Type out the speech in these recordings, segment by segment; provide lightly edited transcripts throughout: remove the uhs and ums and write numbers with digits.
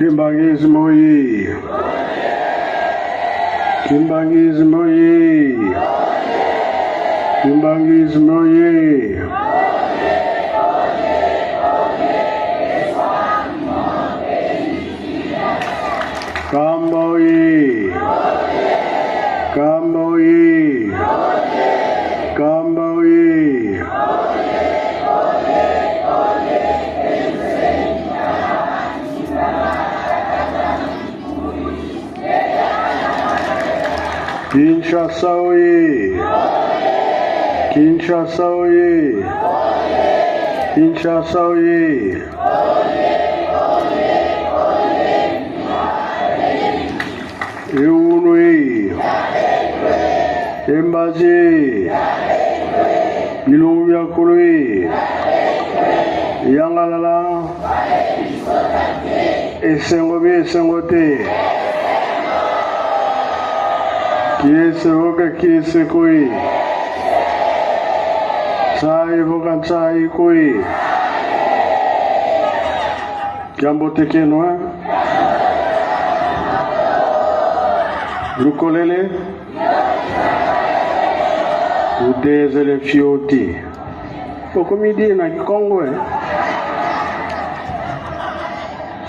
Kimbanguisme oye! Kimbanguisme oye! Kimbanguisme oye! Kamba oye! Kamba oye! Kamba oye! Kinshasa oye! Kinshasa oye! Kinshasa oye! Ewuno e! Embaze! Bilongo bya nkolo e! Yangalala! Esengo bi esengo te! Kiese voka kiese koi! Tsai voka tsai koi! Kiambote keno eh? Lukolele Udezele fioti okomi di na kikongo eh?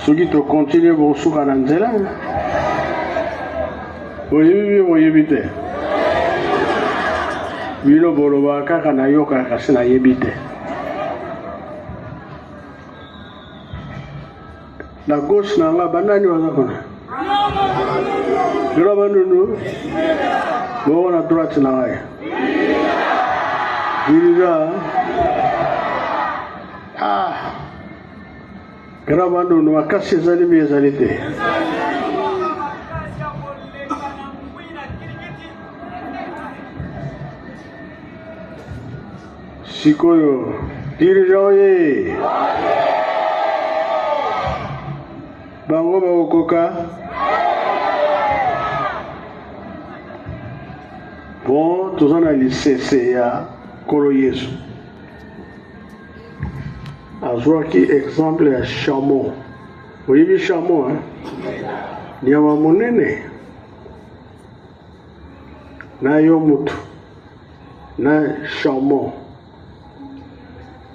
Soki tokontinue bosuka na nzela boyebi bino boyebi te bino bolobaka kaka nayokaka kasi nayebi te na gauche na nga banani baza kuna bino bandundu bongo na droite na ngai dirigeant ah bino bandundu makasi ezali mi ezali te Sikoyo dirigeant oye bango bakokoka bon toza na lisese ya nkolo yesu azwaki exemple ya chameau oyebi chameau hein? nyama monene na yo mutu na chameau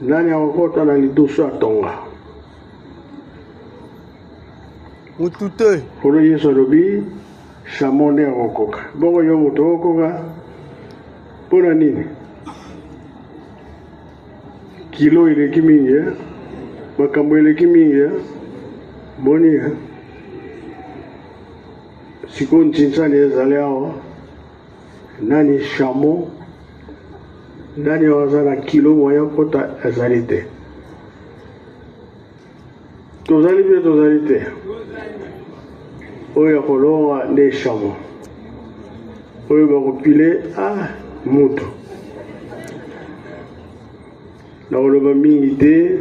nani akokota na lidusu ya tonga mutu te nkolo yesu alobi chameau nde akokoka bongo yo moto okokoka mpo na nini kilo eleki mingi eh? makambo eleki mingi eh? boni eh? sikoyo ntinsani ezali awa nani chameau nani aza na kilo moyen kota ezali te tozali mpe tozali te oyo ya kolonga nde chameau oyo bakopile ah moto nakoloba mingi te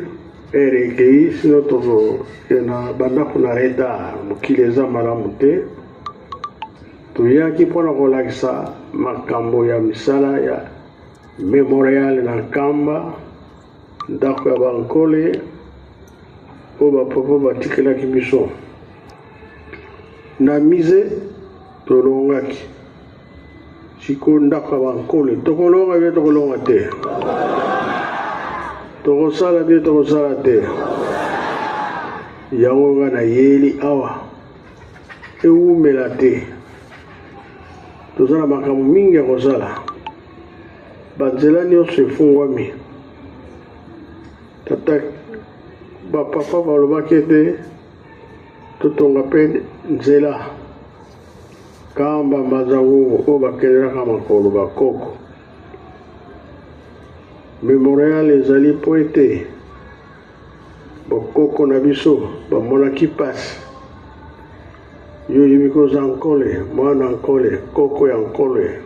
ere ekei sino tokokenda bandako na retard mokili eza malamu te Toyaki mpo na kolakisa makambo ya misala ya memorial na Nkamba, ndako ya bankole oyo bapapa batikelaki biso. Na mise tolongaki. Sikoyo ndako ya bankole tokolonga bie tokolonga te, tokosala bie tokosala te. Yango nga nayeli awa. Ewumela te. Toza na makambo mingi ya kosala. Banzela nyonso efungwami. Tata bapapa balobaki ete totonga mpe nzela kamba mbanza ngungu oyo bakendelaka makolo bakoko. Memorial ezali mpo ete Bokoko na biso bamonaki pasi. Yo oyebi ko oza nkole, mwana nkole, koko ya nkole.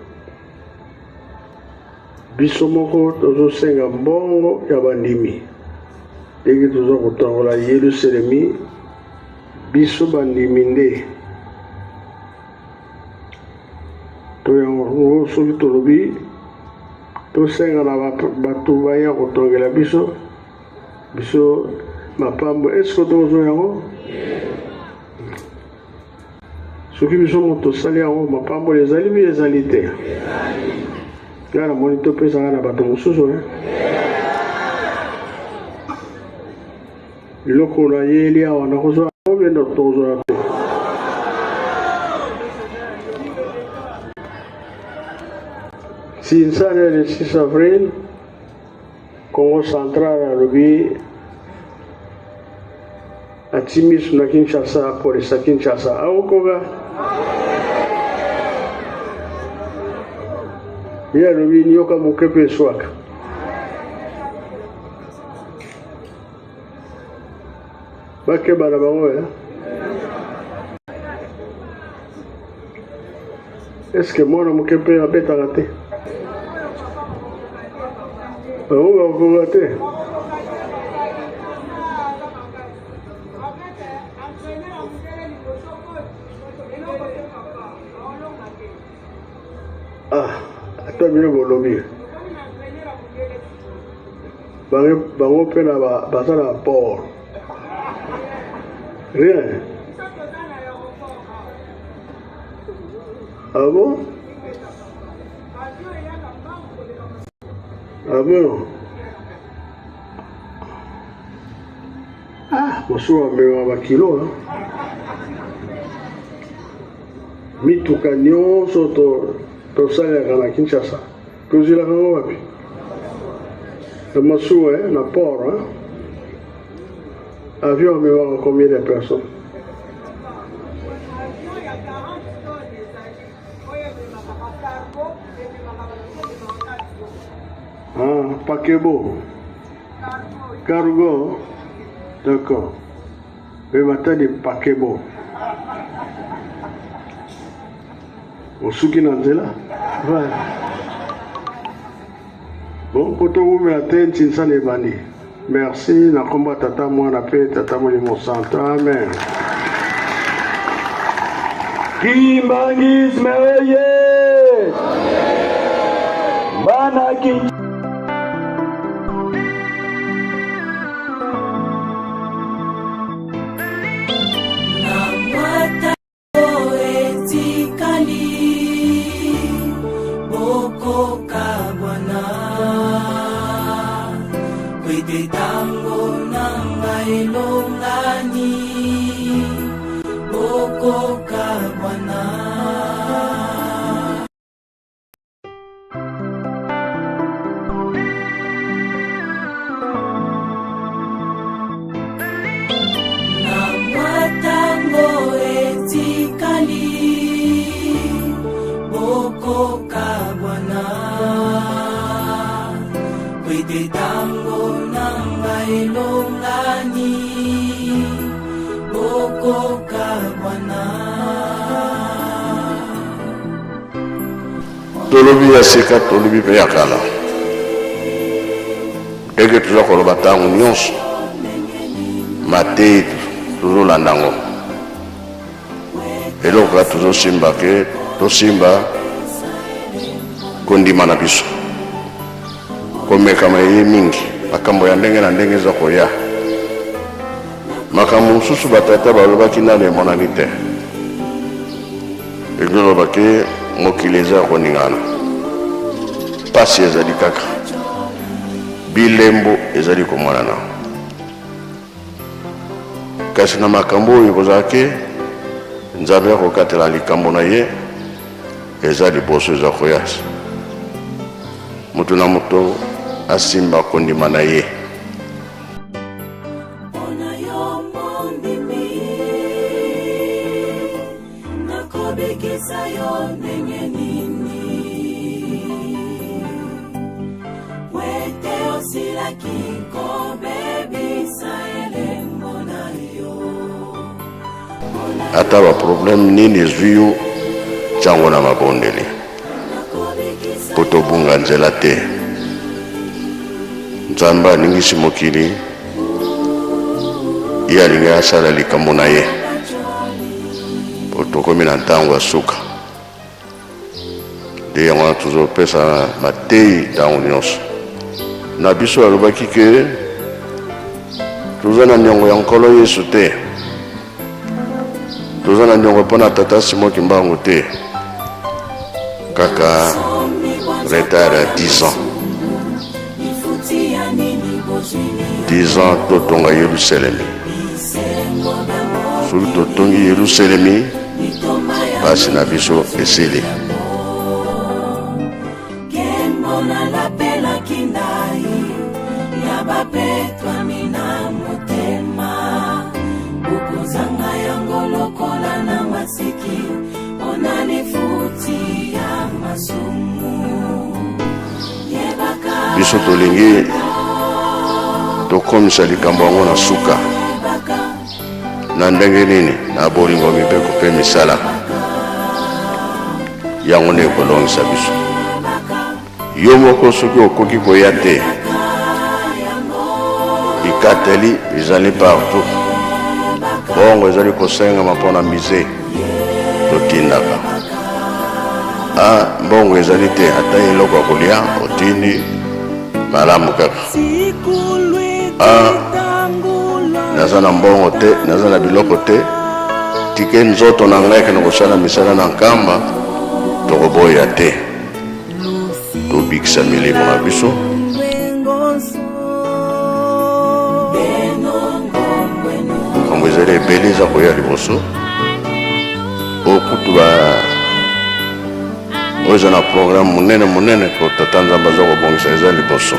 Biso moko tozosenga mbongo ya bandimi ndenge toza kotongola Yelusalemi, biso bandimi nde to yango soki tolobi tosenga na bato baya kotongela biso biso mapambo eske tokozwa yango soki biso moto tosali yango mapambo ezali bi ezali te ngai namoni topesaka na bato mosusu eh? biloko nayeli awa nakozwa yango mpe tokozwa te sinsane le 6 avril Congo central alobi ati misu na Kinshasa apolisa Kinshasa akokoka ye alobi nyoka moke mpe eswaka bakeba na bango ya eske mwana moke mpe abetaka te bango bakokoka te ah ata bino bolobi bango mpe na baza na port rien ah bon ah bon ah mosusu amema bakilo mituka nyonso tosalelaka na kinshasa tozwilaka yango wapi na masuwa eh, na port eh? avion amemaka combien de personnes Ah, paquebot. Cargo. D'accord. Mais matadi paquebot. Osuki na nzela. Bon, mpo towumela te ntinsana ebandi. Merci na nkombo ya Tata, Mwana mpe Tata Molimo Santo. Amen. Kimbanguisme eye bana kin etikali bokokabwana kwete tango na ngai elongani bokokabwana Na mwa tango etikali bokokabwana kwete tango na ngai elongani bokokabwana Tolobi ya sika, tolobi mpe ya kala. Ndenge toza koloba ntango nyonso, mateyi tozolanda yango. Eloko kaka tozosimba ke tosimba kondima na biso. Komekama eye mingi, makambo ya ndenge na ndenge eza koya. Makambo mosusu batata balobaki nano emonani te. Elingi koloba ke mokili eza ya koningana, mpasi ezali kaka, bilembo ezali komonana. Kasi na makambo oyo ekozala ke Nzambe akokatela likambo na ye eza liboso eza koya. Moto na moto asimba kondima na ye. Mpona yo mondimi, nakobikisa yo ndenge nini? Po ete osilaki kobebisa elembo na yo. Ata ba problème nini ezwi yo, tyango na mabondeli mpo tobunga nzela te. Nzambe aningisi mokili, ye alingi asala likambo na ye, mpo tokomi na ntango ya suka. Nde yango wana tozopesa mateyi ntango nyonso na biso. Alobaki ke toza na niongo ya Nkolo Yesu te, toza na niongo mpo na Tata Simon Kimbangu te, kaka retard ya 10 ans. 10 ans totonga Yelusalemi. Soki totongi Yelusalemi, pasi na biso esili. Kembo nalapelaki ndai ya bapetwami na motema, okozanga yango lokola na masiki mpona lifuti ya masumu. Yebaka Biso tolingi tokomisa likambo yango na suka. Na ndenge nini? Na bolingo, mibeko mpe misala. Yango nde ekolongisa biso. Yo moko soki okoki koya te, bikateli ezali partout, bongo ezali kosengama mpo na musée, totindaka. A mbongo ezali te, ata eloko ya kolia otindi, malamu kaka. A naza na mbongo te, naza na biloko te, tike nzoto na ngai ekende kosala misala na Nkamba, tokoboya te. Tobikisa milimo na biso. Makambo ezali ebele eza koya liboso. Oyo kutu ba oyo eza na programme monene monene ko Tata Nzambe aza kobongisa eza liboso.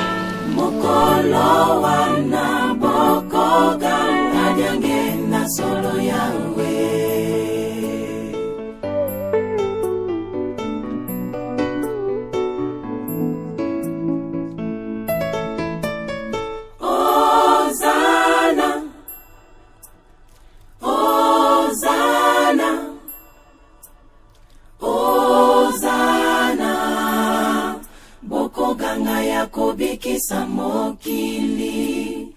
Mokolo wana bokoganga diange na solo Yawe. Ozana, Ozana, Ozana, bokoganga ya kobikisa mokili.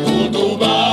Kutuba.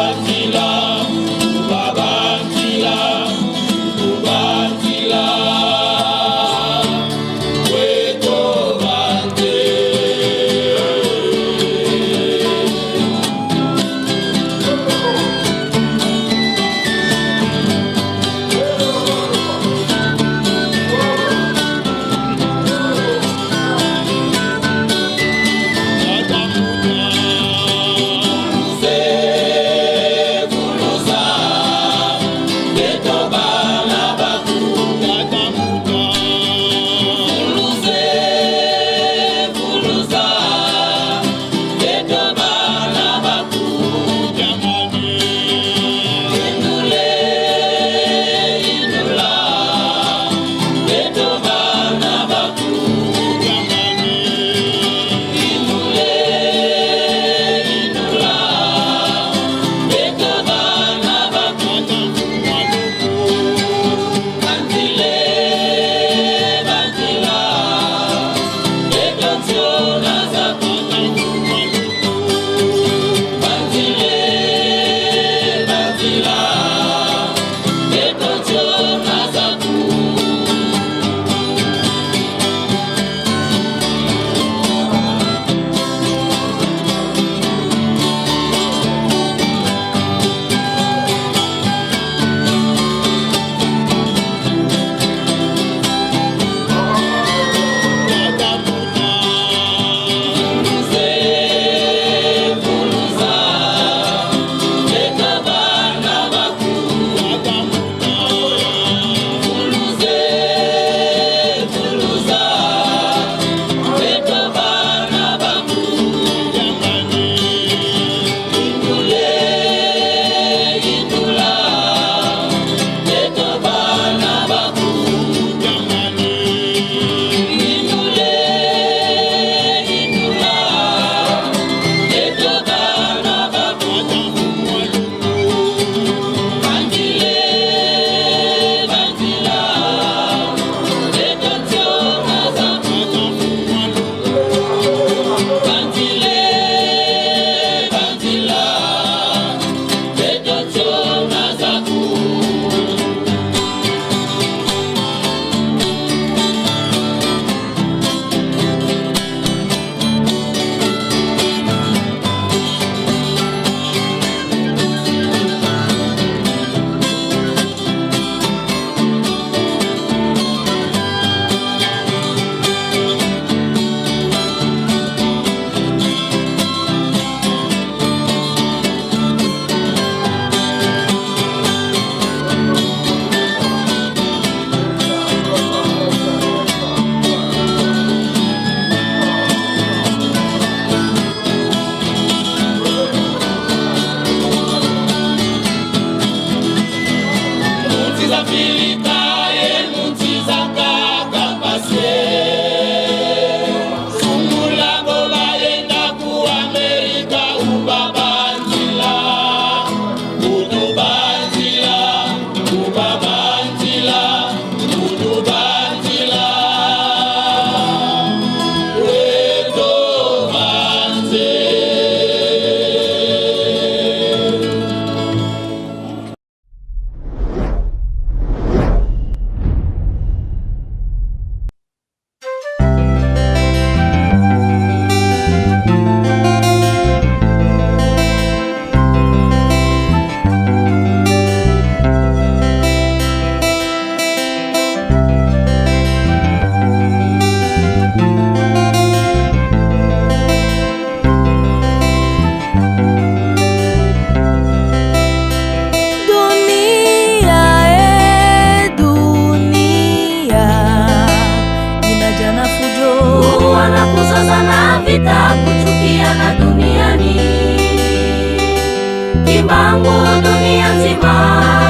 Kimbangu, dunia nzima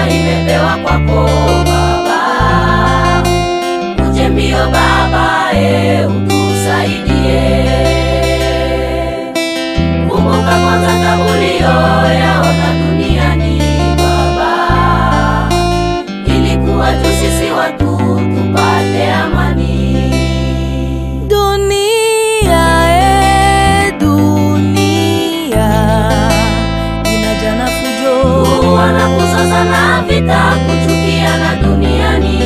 imepewa kwako Baba, uje mbio Baba, e, utusaidie. Kumbuka kwanza tabu uliyoyaona duniani Baba, ilikuwa tu sisi watu tupate amani. Dunia, e, dunia inajaa na fujo, Kuwa kuzozana, vita, kuchukiana duniani.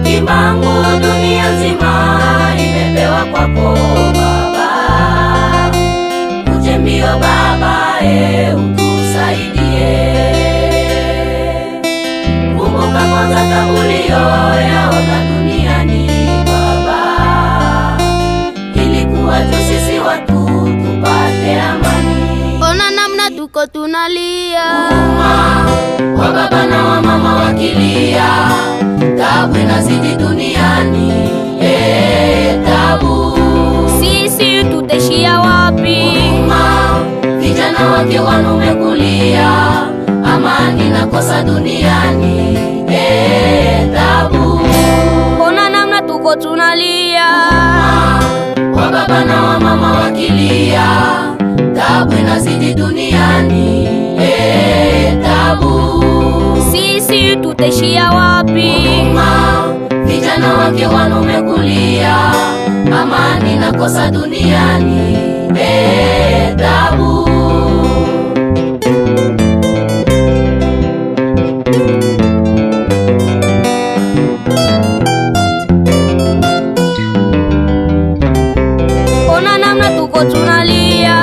Kimbangu, dunia nzima imepewa kwako Baba, uje mbio Baba, e, utusaidie. Kumbuka kwanza tabu uliyoyaona duniani Baba, ilikuwa tu sisi watu tupate amani. Ona namna tuko tunalia, Wa baba na wa mama wakilia, tabu inazidi duniani. Eh, tabu. Sisi tutaishia wapi? Ma, vijana wake wanume kulia, amani nakosa duniani. Eh, tabu. Ona namna tuko tunalia, Wa baba na wa mama wakilia, tabu inazidi duniani. Eh, tabu. Sisi tutaishia wapi? Ma, vijana wake wanume kulia, amani nakosa duniani. Eh, tabu. Ona namna tuko tunalia,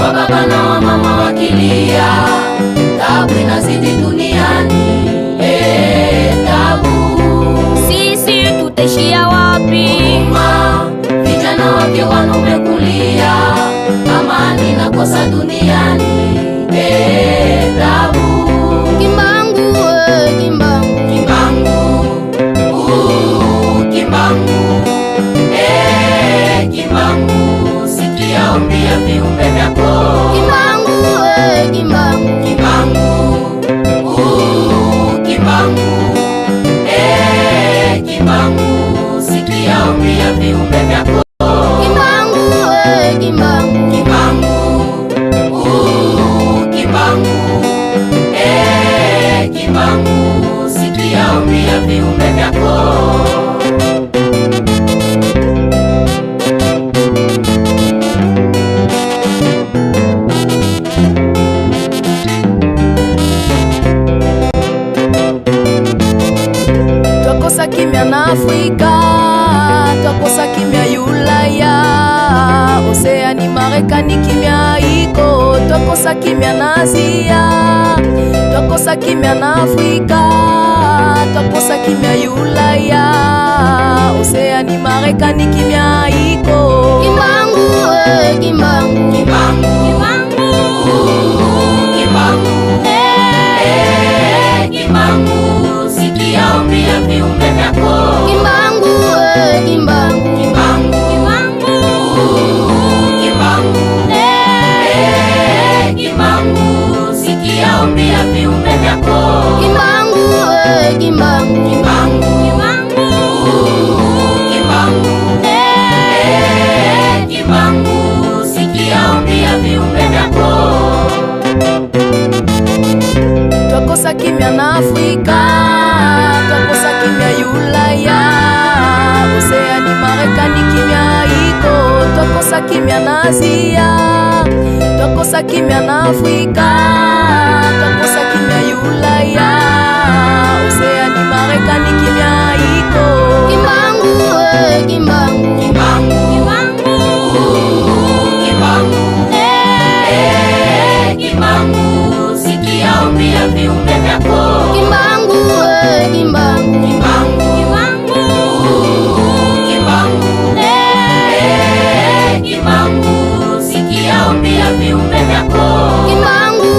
Wa baba na wa mama wakilia, tabu inazidi duniani. Eh, tabu. Sisi tutaishia wapi? Ma, vijana wake wanume kulia, amani nakosa duniani. Eh, tabu. Kimbangu, eh, Kimbangu. Kimbangu, Kimbangu, eh, Kimbangu, sikia ombi ya viumbe vyako. Kimbangu, eh, Kimbangu. Kimbangu, Kimbangu, eh, Kimbangu, sikia ombi ya viumbe vyako. Kimbangu, eh, Kimbangu. Kimbangu, Kimbangu, eh, Kimbangu, sikia ombi ya viumbe vyako. Twakosa kimya na Afrika, twakosa kimya Ulaya, Oseani, Marekani kimya iko, twakosa kimya na Asia, twakosa kimya na Afrika, twakosa kimya Ulaya, Oseani, Marekani kimya iko. Kimbangu, eh, Kimbangu. Kimbangu, Kimbangu, eh, Kimbangu, sikia ombi ya viumbe vyako. Kimbangu, eh, Kimbangu. Kimbangu, Kimbangu, eh, Kimbangu, sikia ombi ya viumbe vyako. Kimbangu, eh, Kimbangu. Kimbangu, Kimbangu, eh, Kimbangu, sikia ombi ya viumbe vyako. Twakosa kimya na Afrika, twakosa kimya Ulaya, Oseani, Marekani kimya iko, twakosa kimya na Asia, twakosa kimya na Afrika, twakosa kimya Ulaya, Oseani, Marekani kimya iko. Kimbangu, eh, Kimbangu. Kimbangu, Kimbangu, eh, Kimbangu, sikia ombi ya viumbe vyako. Kimbangu, eh, Kimbangu. Kimbangu, Kimbangu, eh, Kimbangu, sikia ombi ya viumbe vyako. Kimbangu,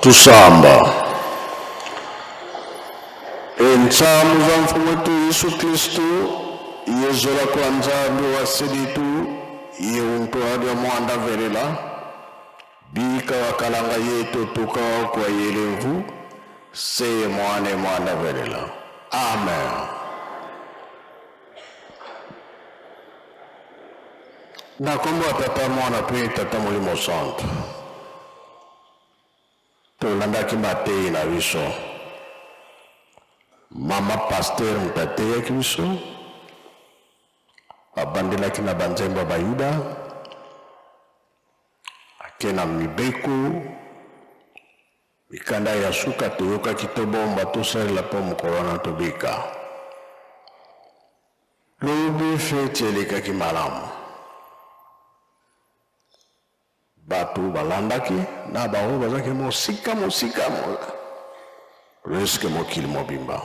Tusamba. Entsamu za Mfumu wetu Yesu Kristu, yezola kwa Nzambi wa seditu, ye untu adia mwanda velela, bika wakalanga yetu tuka kwa yelemvu, seye mwane mwanda velela. Amen. Na kombo ya Tata, Mwana mpe Tata Molimo Santu. Tolandaki mateyi na biso. Mama pasteur moto ateyaki biso, abandelaki na banzembo ya Bayuda, ake na mibeko, mikanda ya suka toyokaki tobomba tosalela mpo mokolo wana tobika. Lobi feti elekaki malamu. Bato balandaki na bango bazalaki mosika mosika presque mokili mobimba.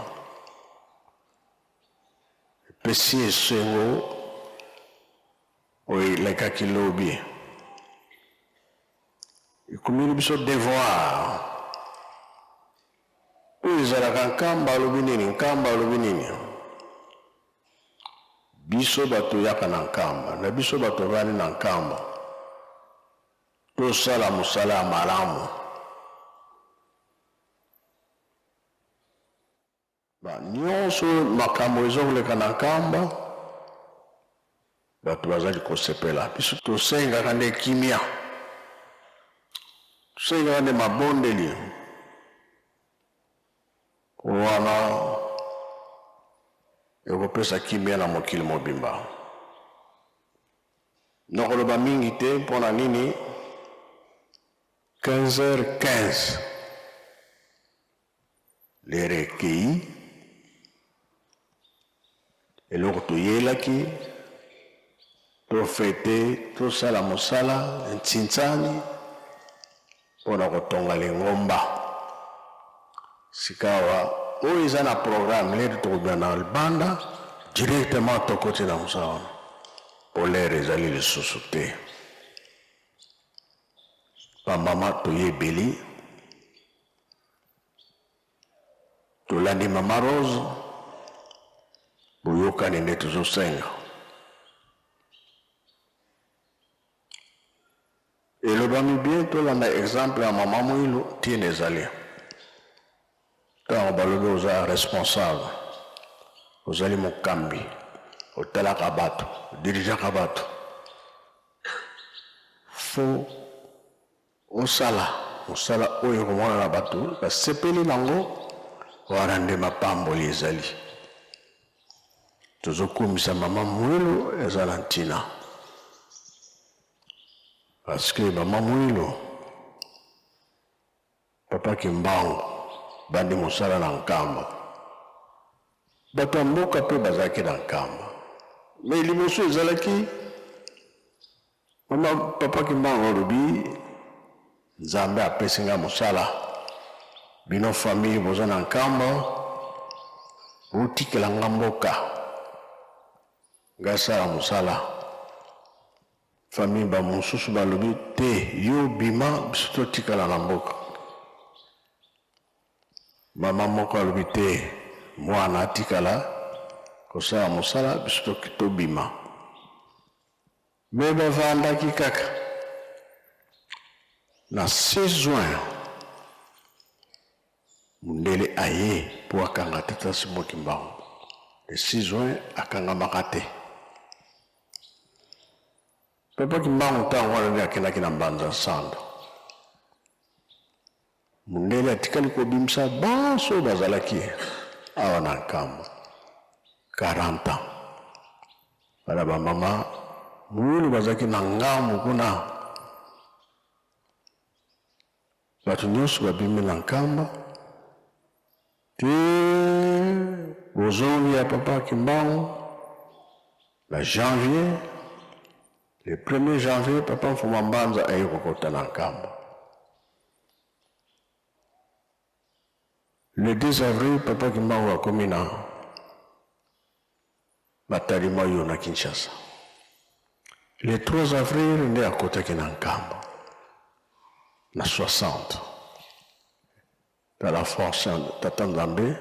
Epesi esengo oyo elekaki lobi. Ekomeli biso devoir. Oyo ezalaka Nkamba alobi nini? Nkamba alobi nini? Biso bato toyaka na Nkamba, na biso bato tovandi na Nkamba, tosala mosala ya malamu. Ba nyonso makambo eza koleka na Nkamba, bato bazali kosepela. Biso tosengaka nde kimia, tosengaka nde mabondeli wana ekopesa kimia na mokili mobimba. Nakoloba mingi te mpo na nini 15h15 lere ekei, eloko toyelaki tofete, tosala mosala ntintsani mpo na kotonga lingomba. Sikawa oyo eza na programme lere tokobima na libanda directement tokoti na mosala wana, mpo lere ezali lisusu te. Bamama toyebeli, tolandi mama Rose, boyokani nde tozosenga. Elobami bien, tolanda exemple ya mama Mwilu, ntina ezali ntango balobi oza responsable, ozali mokambi, otalaka bato, odirigeaka bato, fo osala mosala oyo ekomona na bato basepeli nango, wana nde mapamboli ezali. Tozokumisa mama Mwilu, eza na ntina parce que mama Mwilu, papa Kimbangu bandi mosala na Nkamba, bato ya mboka mpe bazalaki na Nkamba, me liboso ezalaki mama papa Kimbangu alobi Nzambe apesi nga mosala, bino famille boza na Nkamba, botikela nga mboka, ngai sala mosala. Famille ba mosusu balobi te, yo bima, biso totikala na mboka. Mama moko alobi te, mwana atikala kosala mosala, biso tobima. Me bavandaki kaka na 6 juin, mundele aye mpo akanga tata Simon Kimbangu. Le 6 juin akangamaka te. Papa Kimbangu ntango wana nde akendaki na Mbanza Nsando. Mundele atikali kobimisa banso bazalaki awa na Nkamba 40 ans. Bana ba mama Mwilu bazalaki na ngambo kuna, bato nyonso babimi na Nkamba te bozongi ya papa Kimbangu na janvier, le 1er janvier papa Mfuma Mbanza aye kokota na Nkamba. Le 2 avril papa Kimbangu akomi na Batalima oyo na Kinshasa. Le 3 avril nde akotaki na Nkamba na 60. Tala force ya tata Nzambe,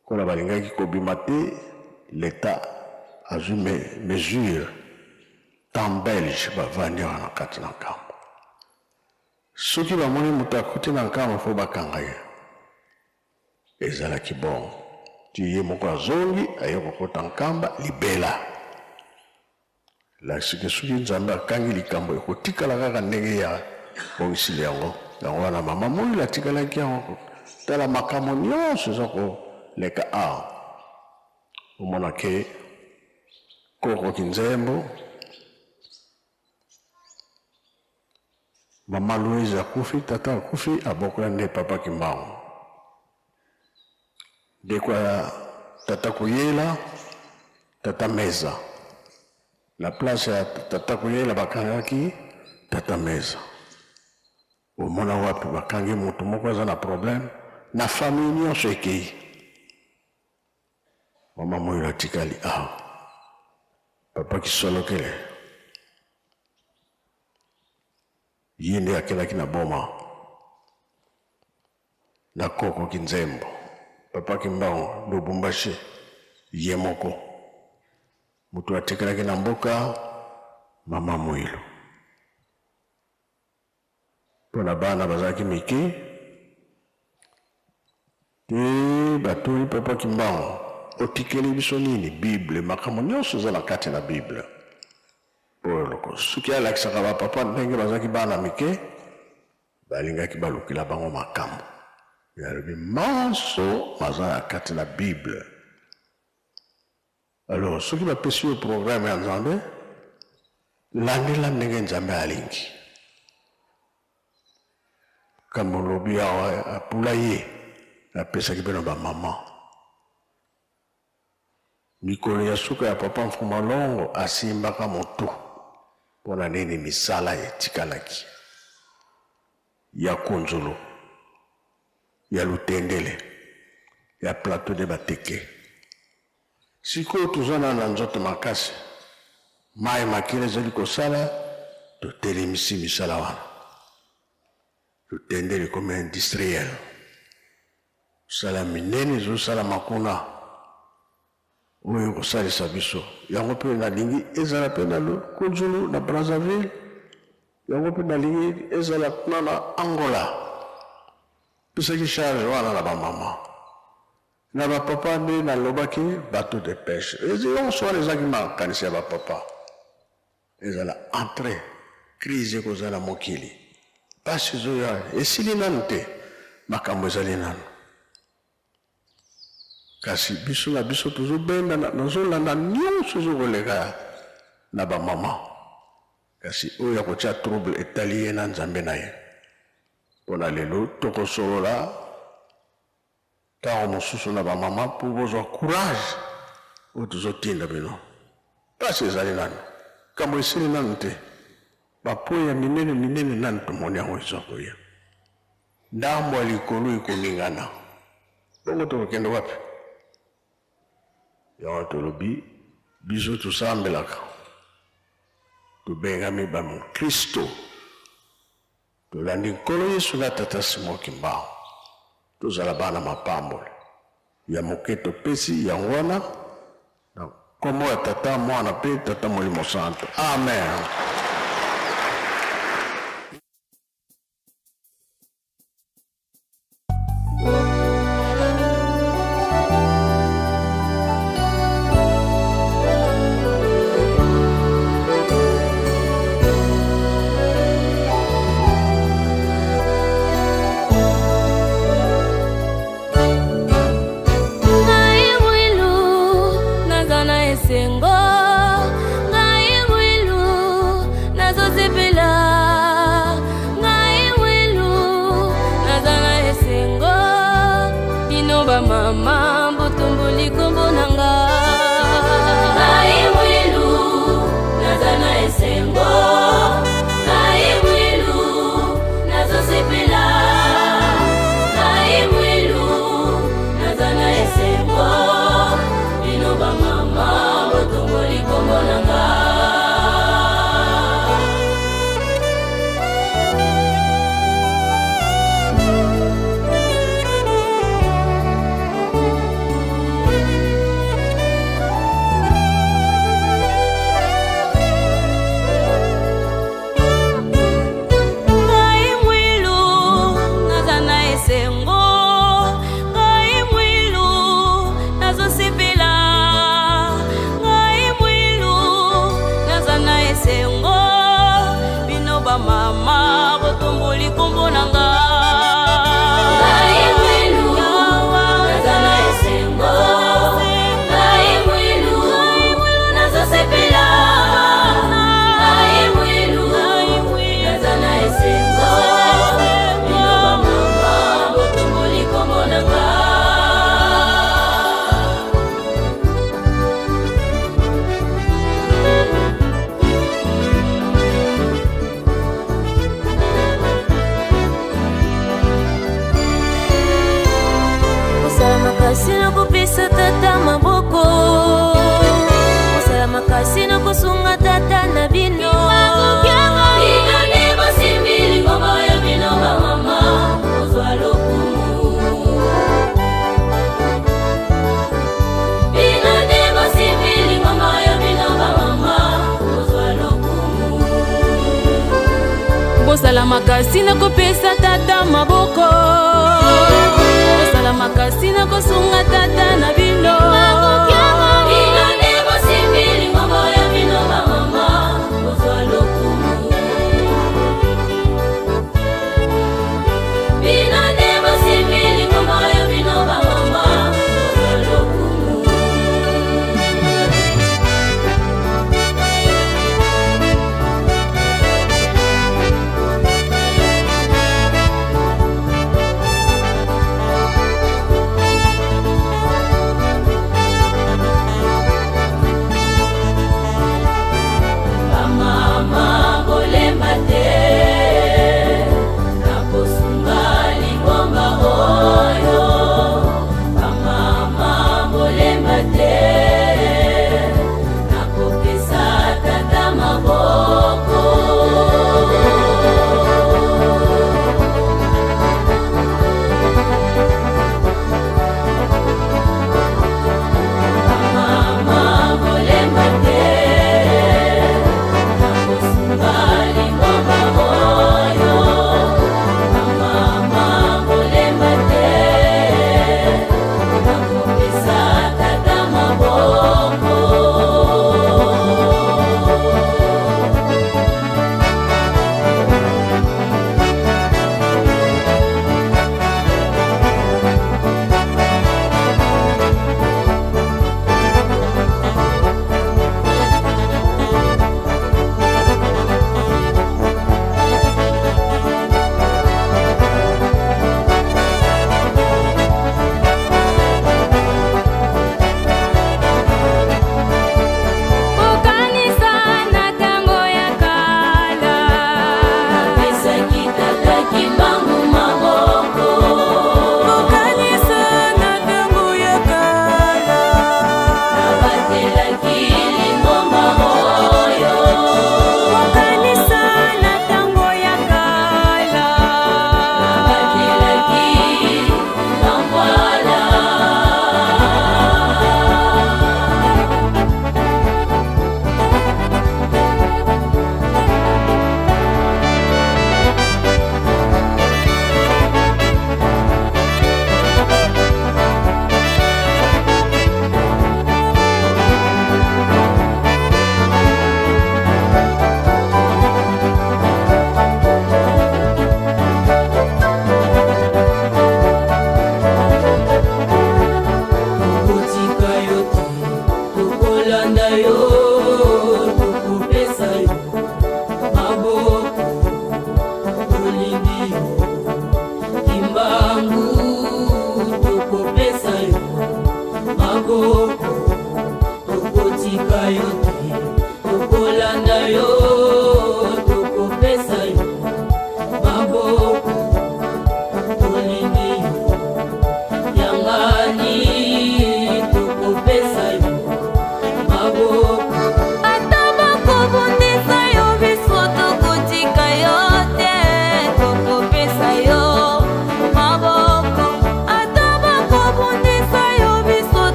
lokola balingaki kobima te, l'Etat azwi mesure, temps belge bavandi awa na kati na Nkamba. Soki bamoni moto akoti na Nkamba, fo bakanga ye. Ezalaki bongo ti ye moko azongi, aye kokota Nkamba libela. Elakisi soki Nzambe akangi likambo, ekotikala kaka ndenge ya bongisili yango. Yango wana mama Moyila atikalaki yango. Tala makambo nyonso eza koleka awa. Omona ke koko Kinzembo, mama Louise akufi, tata akufi, abokola nde papa Kimbangu. Ndeko ya tata Kuyela, tata Meza. Na place ya tata Kuyela bakangaki tata Meza. Omona wapi bakangi moto moko aza na problème na famille nyonso ekei. Mama Moyilo atikali awa. Papa Kisolokele ye nde akelaki na boma. Na koko kinzembo papa kimbangu lubumbashi ye moko mutu atikalaki na mboka mama muilu pona bana bazalaki mike te batuni papa kimbangu otikeli biso nini bible makambo nyonso eza na kati na bible oyo loko soki alakisaka ba papa ndenge bazalaki bana mike Balingaki balukela bango makambo. Mais alobi manso maza na kati na bible. Alors soki bapesi yo programme ya Nzambe, landela ndenge Nzambe alingi. Kambo lobi awa apula ye apesaki bino ba maman. Mikolo ya suka ya papa Mfuma Longo asimbaka motu pona nini misala etikalaki ya Kunzulu, ya Lutendele, ya Plateau de Bateke. Sikoyo toza na na nzoto makasi, mayi makila ezali kosala, totelemisi misala wana. Lutendele ekomi industriel. Misala minene ezosalama kuna oyo ekosalisa biso. Yango mpe nalingi ezala mpe na Kunzulu, na Brazzaville. Yango mpe nalingi ezala kuna na Angola. Pesaki charge wana na bamama na bapapa nde nalobaki bateau de pêche. Nyonso wana ezalaki makanisi ya bapapa. Ezala entre crise ekozala mokili pasi ezoya esili nanu te makambo ezali nanu kasi biso na biso tozobenda nazolanda nyonso ezokoleka na bamama kasi oyo ya kotia trouble etali ye na Nzambe na ye mpo na lelo tokosolola Tango mosusu na ba mama po bozwa courage oyo tozotinda bino. Pasi ezali nanu, likambo esili nanu te. Ba point ya minene minene nanu tomoni yango eza koya. Ndambo ya likolo ekoningana. Bongo tokokende wapi? Yango tolobi biso tosambelaka, tobengami ba mokristo. Tolandi Nkolo Yesu na Tata Simon Kimbangu. Tozala bana mapamboli. Ya moke topesi yango wana na nkombo ya Tata, Mwana mpe Tata Molimo Santo. Amen. Ngai mwilu naza na esengo ngai mwilu. kombo na nga. Ngai mwilu, naza na esengo. Ngai mwilu, nazosepela. Ngai mwilu, naza na esengo. Bino bamama botomboli kombo na nga. Kosala makasi na kopesa tata maboko, kosala makasi na kosunga tata na bino. Bino nde bosimbi lingomba ya bino bamama, kozwa lokumu. Bino nde bosimbi lingomba ya bino bamama, kozwa lokumu. Bosala makasi na kopesa tata maboko, bosala makasi na kosunga tata na bino. Bino nde bosimbi lingomba ya bino bamama, kozwa lokumu. Bino nde bosimbi lingomba ya bino bamama, kozwa lokumu.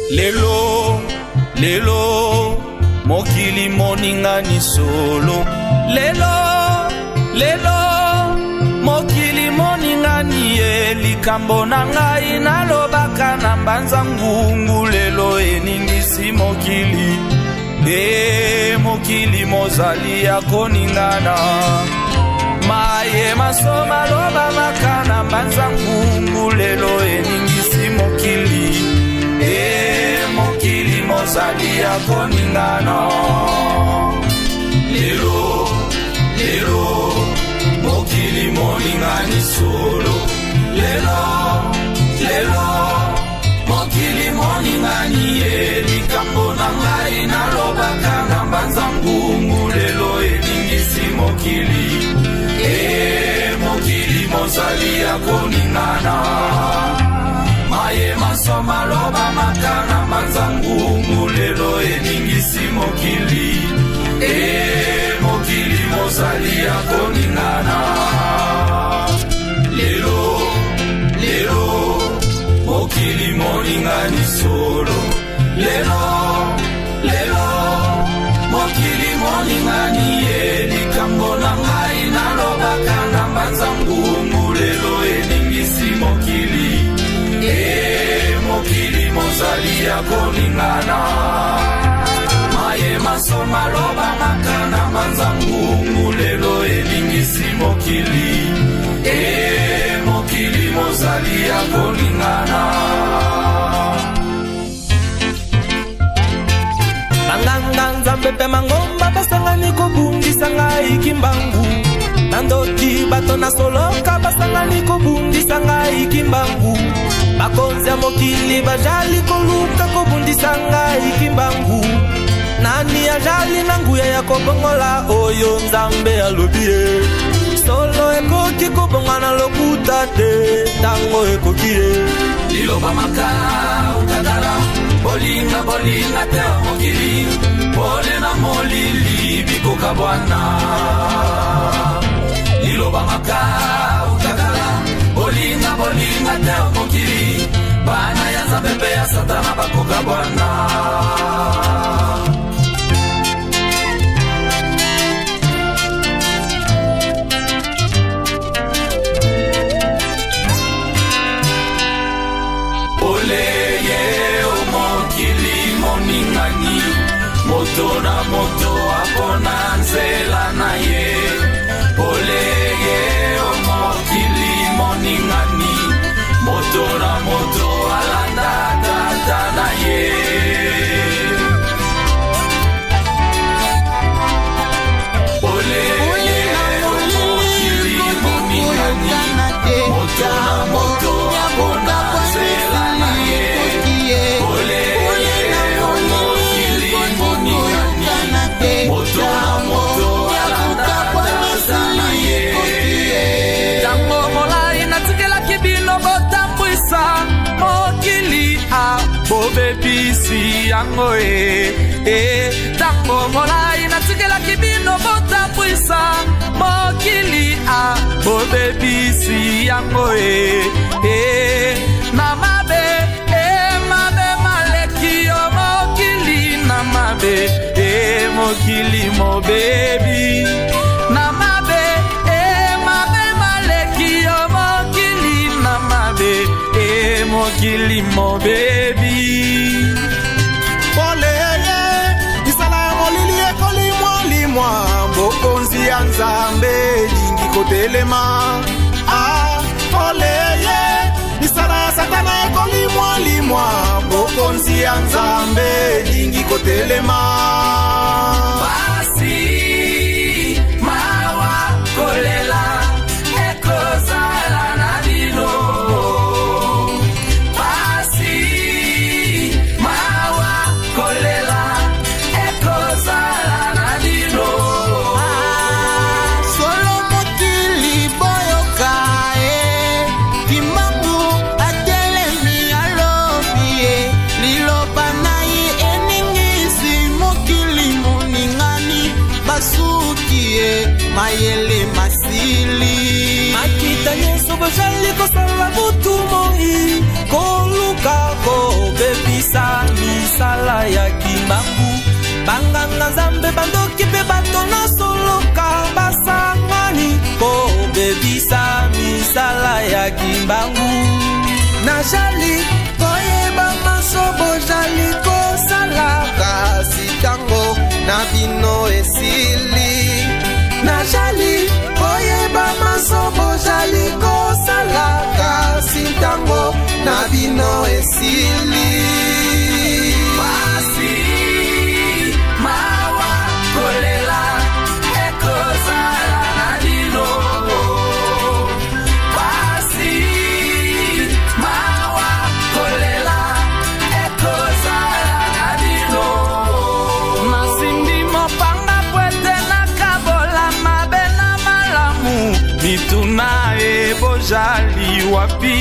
Lelo lelo mokili moningani solo. Lelo lelo mokili moningani ye. Likambo na ngai nalobaka na mbanza ngungu. Lelo eningisi mokili e mokili mozali ya koningana. Maye maso malobamaka na mbanza ngungu. Lelo eningisi mokili e mokili mozali ya koningana. Lelo lelo mokili moningani solo. Lelo lelo mokili moningani ye. Likambo na ngai nalobaka na mbanza ngungu. Lelo eningisi mokili e mokili mozali ya koningana. Maye maso malobamaka na mbanza ngungu. Lelo eningisi mokili e mokili mozali ya koningana. Lelo lelo mokili moningani solo. Lelo lelo mokili moningani ye. Likambo na ngai nalobaka na mbanza ngungu. Lelo eningisi mokili e mokili mozali ya koningana. Maye maso malobamaka na mbanza ngungu. Lelo eningisi mokili e mokili mozali ya koningana. Banganga nzambe mpe mangomba basangani kobundisa ngai Kimbangu. Na ndoki bato na soloka basangani kobundisa ngai Kimbangu. Bakonzi ya mokili bajali koluka kobundisa ngai Kimbangu. Nani ajali na nguya ya kobongola oyo nzambe alobi ye. Solo ekoki kobongwana lokuta te ntango ekoki ye. Liloba maka utakala bolinga bolinga te mokili pole na molili bikoka bwana. Liloba maka utakala bolinga bolinga te mokili bana ya nzambe mpe ya satana bakoka bwana. Oleye mokili moningani moto na moto apona nzela na ye. Oleye mokili moningani moto na moto alanda tata na ye. Oleye mokili moningani moto na moto apona nzela na ye. Oleye mokili moningani moto na moto alanda tata na ye. Ntango molai natikelaki bino botambwisa mokili a bobebisi yango e e. Ntango molai natikelaki bino botambwisa mokili a bobebisi yango e e. Na mabe e mabe maleki yo mokili na mabe e mokili mobebi. Na mabe e mabe maleki yo mokili na mabe e mokili mobebi. Poleye misala ya molili ekolimwalimwa bokonzi ya nzambe elingi kotelema. Ah, poleye misala ya satana ekolimwalimwa bokonzi ya nzambe elingi kotelema. Pasi mawa kolela ekozala na bino. Pasi mawa kolela ekozala na bino. Solo mokili boyoka e Kimbangu atelemi alobi ye. Liloba na ye eningisi mokili moningani basuki ye mayele masili. Makita nyonso bozali kosala butu moi koluka kobebisa na Nzambe, bandoki mpe bato na soloka basangani kobebisa misala ya Kimbangu. Najali koyeba manso bojali kosala, kasi ntango na bino esili. Najali koyeba manso bojali kosala, kasi ntango na bino esili. Pasi, mawa, kolela ekozala na bino. Pasi, mawa, kolela ekozala na bino. Nasimbi mopanga po ete nakabola mabe na malamu, mituna ebojali wapi?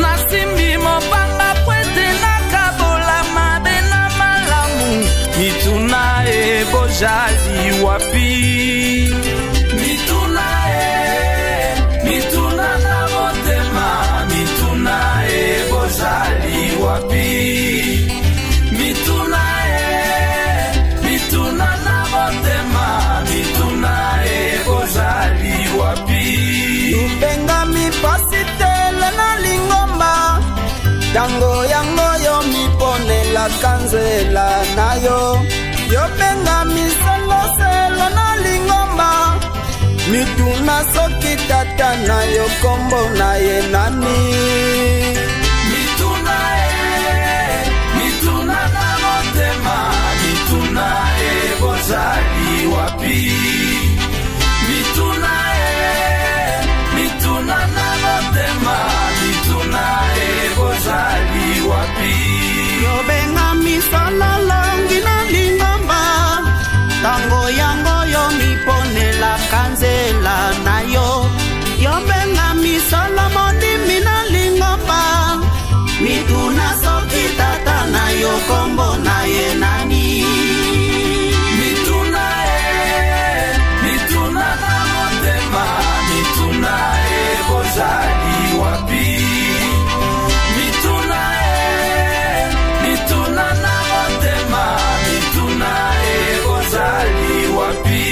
Nasimbi mopanga po ete nakabola mabe na malamu, mituna ebojali wapi? Mituna e, mituna na motema, mituna ebozali wapi? Mituna e, mituna na motema, mituna ebozali wapi? Tobengami pasitele na lingomba, ntango yango yo miponelaka nzela na yo. Yobengami seloselo na lingomba, mituna soki tata na yo kombo na ye nani. Mituna e, mituna na motema, mituna ebozali wapi? Mituna e, mituna na motema, mituna ebozali wapi? Yobengami sololongi na lingomba, ntango yango yo miponelaka nzela na yo. Yobengami solo mondimi na lingomba, mituna soki tata na yo kombo na ye nani. Mituna e, mituna na motema, mituna ebozali wapi? Mituna e, mituna na motema, mituna ebozali wapi?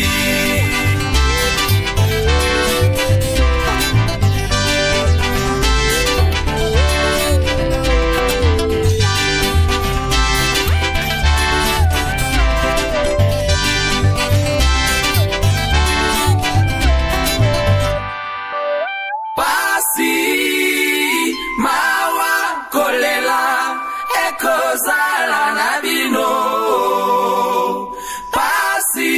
Pasi, mawa, kolela ekozala na bino. Pasi,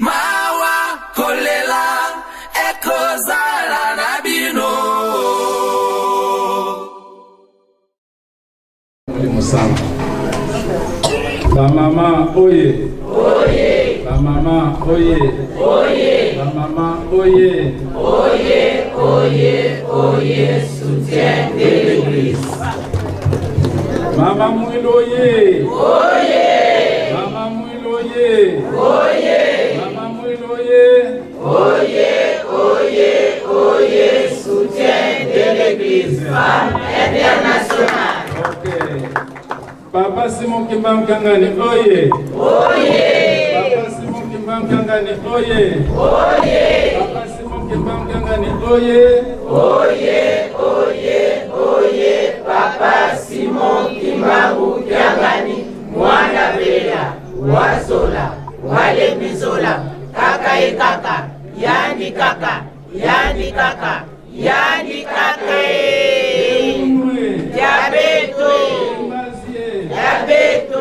mawa, kolela ekozala na bino. Molimo Santu. Bamama oye! Bamama oye! Bamama oye! Oye, oye, oye, soutien de l'Église. Mama Mwilu oye! Oye! Mama Mwilu oye! Oye! Mama Mwilu oye! Oye, oye, oye, soutien de l'Église femme internationale. Ok. Papa Simon Kimbangu Kiangani oye! Oye! Papa Simon Kimbangu Kiangani oye! Oye! Papa Simon Kimbangu Kiangani oye! Oye, oye, oye, Papa Simon Kimbangu Kiangani, mwana bela, wazola, walemizola, kaka e kaka, yani kaka, yani kaka, yani kaka e. Diabeto, diabeto,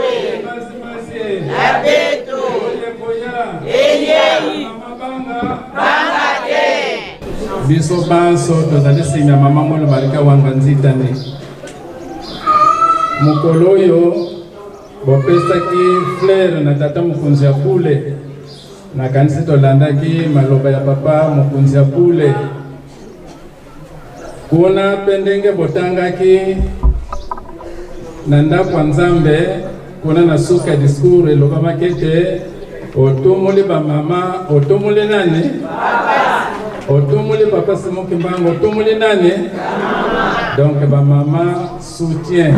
diabeto, eyei, banga te. Biso banso tozali nsima ya mama Mwilu Malika Wanga Nzitani. Mokolo oyo bopesaki fleur na tata mokonzi ya bule, nakanisi tolandaki maloba ya papa mokonzi ya bule kuna, mpe ndenge botangaki na ndako ya Nzambe kuna na suka ya discours elobamaki ete otomoli bamama, otomoli nani? Otomoli papa Simon Kimbangu, otomoli nani? Donc bamama, soutien,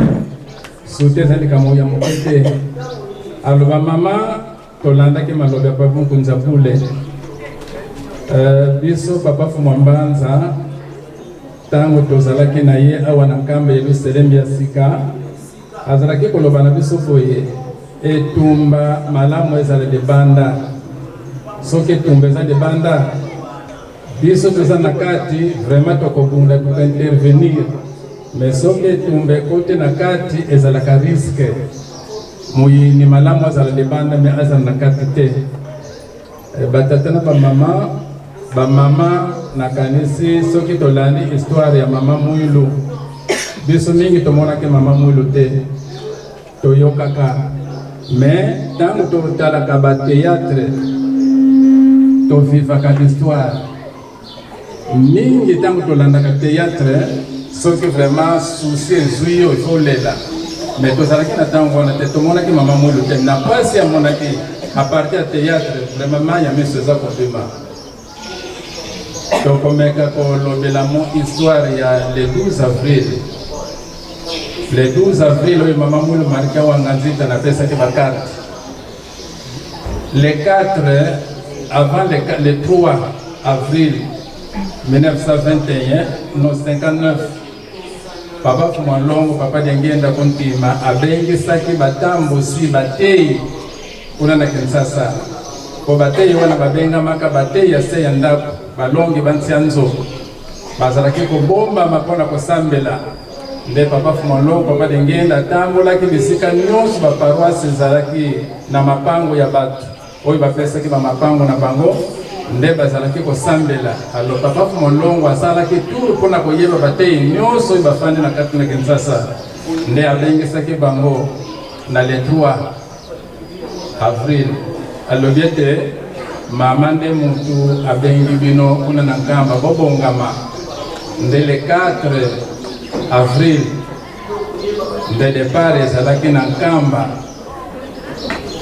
soutien ezali likambo ya moke te. Alo bamama. Tolandaki maloba ya Papa Nkunza Bule. Biso Papa Fumwa Mbanza ntango tozalaki na ye awa na Nkamba Yelusalemi ya sika, azalaki koloba na biso boye, etumba malamu ezala libanda. Soki etumba eza libanda, biso toza na kati, vraiment tokobunda, tokointervenir. Mais soki etumba ekoti na kati, ezalaka risque. Moyini malamu azala libanda, me azala na kati te. Batata na bamama, bamama nakanisi soki tolandi histoire ya mama Mwilu, biso mingi tomonaki mama Mwilu te, toyokaka. Me ntango totalaka bateatre, tovivaka l'histoire mingi. Ntango tolandaka théâtre, soki vraiment souci ezwi yo, ifo olela. Mais tozalaki na ntango wana te, tomonaki mama Mwilu te. Na mpasi amonaki à partir ya théâtre, vraiment mai ya miso eza kobima. Tokomeka kolobela mo histoire ya le 12 avril. Le 12 avril oyo mama Mwilu Malkia Wanga Nzita napesaki bakarte le 4 avant le 3 avril 1921, no 59, Papa Fuma Longo, Papa Diangienda Kuntima abengisaki batambusi bateyi kuna na Kinshasa, po bateyi wana babengamaka bateyi ya se ya ndako, balongi bantia nzoto, bazalaki kobombama mpona kosambela. Nde Papa Fuma Longo, Papa Diangienda atambolaki bisika nyonso baparoise ezalaki na mapango ya bato oyo bapesaki bamapango na bango, nde bazalaki kosambela. Alors Papa Fuma Longo asalaki tour mpona koyeba bateyi nyonso oyo bafandi na kati na Kinshasa, nde abengisaki bango na le 3 avril. Alobi ete mama nde mutu abengi bino kuna na Nkamba, bobongama. Nde le 4 avril nde départ ezalaki na Nkamba.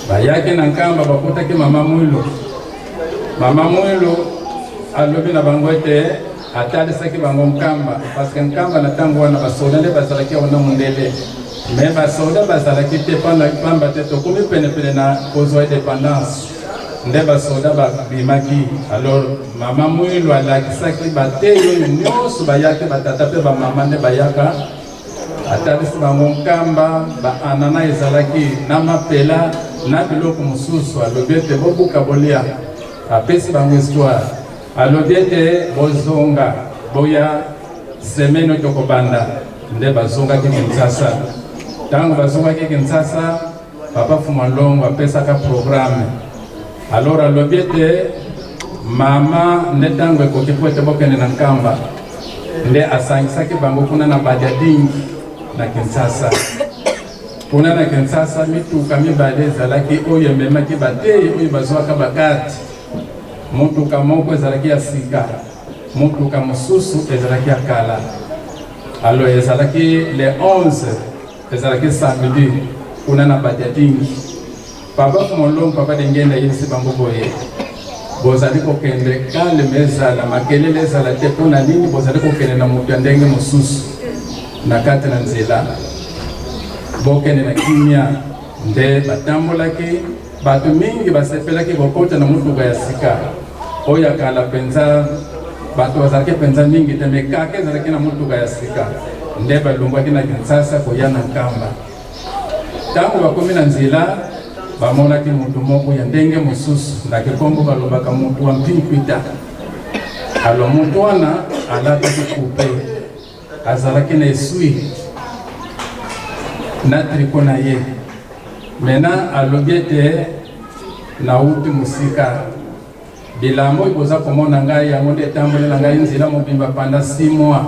Bayaki na Nkamba, bakutaki mama Mwilu. Mama Mwilu alobi na bango ete atalisaki bango Nkamba, parce que Nkamba na ntango wana basoda nde bazalaki wana mondele, me basoda bazalaki te, pamba te tokomi penepene na kozwa indépendance, nde basoda babimaki. Alors mama Mwilu alakisaki bateyi oyo nyonso bayaki, batata mpe bamama nde bayaka. Atalisi bango Nkamba, baanana ezalaki na mapela na biloko mosusu. Alobi ete bobuka bolia. Apesi bango histoire, alobi ete bozonga, boya semaine oyo tokobanda. Nde bazongaki Kinshasa. Ntango bazongaki Kinshasa, Papa Fuma Longo apesaka programme. Alors alobi ete mama nde ntango ekoki po ete bokende na Nkamba. Nde asangisaki bango kuna na Badiadingi na Kinshasa. Kuna na Kinshasa mituka mibale ezalaki oyo ememaki bateyi oyo bazwaka bakarte. Motuka moko ezalaki ya sika, motuka mosusu ezalaki ya kala. Alors ezalaki le 11, ezalaki samedi, kuna na Badiadingi. Papa Molongo, Papa Dengenda ayebisi bango boye: bozali kokende calme, ezala makelele ezala te. Mpo na nini? Bozali kokende na moto ya ndenge mosusu na kati na nzela, bokende na kimia. Nde batambolaki, bato mingi basepelaki kokota na motuka ya sika. Oyo ya kala mpenza bato bazalaki mpenza mingi te, me kaka ezalaki na motuka ya sika. Nde balongwaki na Kinshasa koya na Nkamba. Ntango bakomi na nzela, bamonaki moto moko ya ndenge mosusu, na kikongo balobaka moto wa mpinkwita. Alo moto wana alataki coupe, azalaki na esui na triko na ye. Mena alobi ete nauti mosika, bilamba oyo boza komona ngai yango nde etambolela ngai nzela mobimba pendant 6 mois.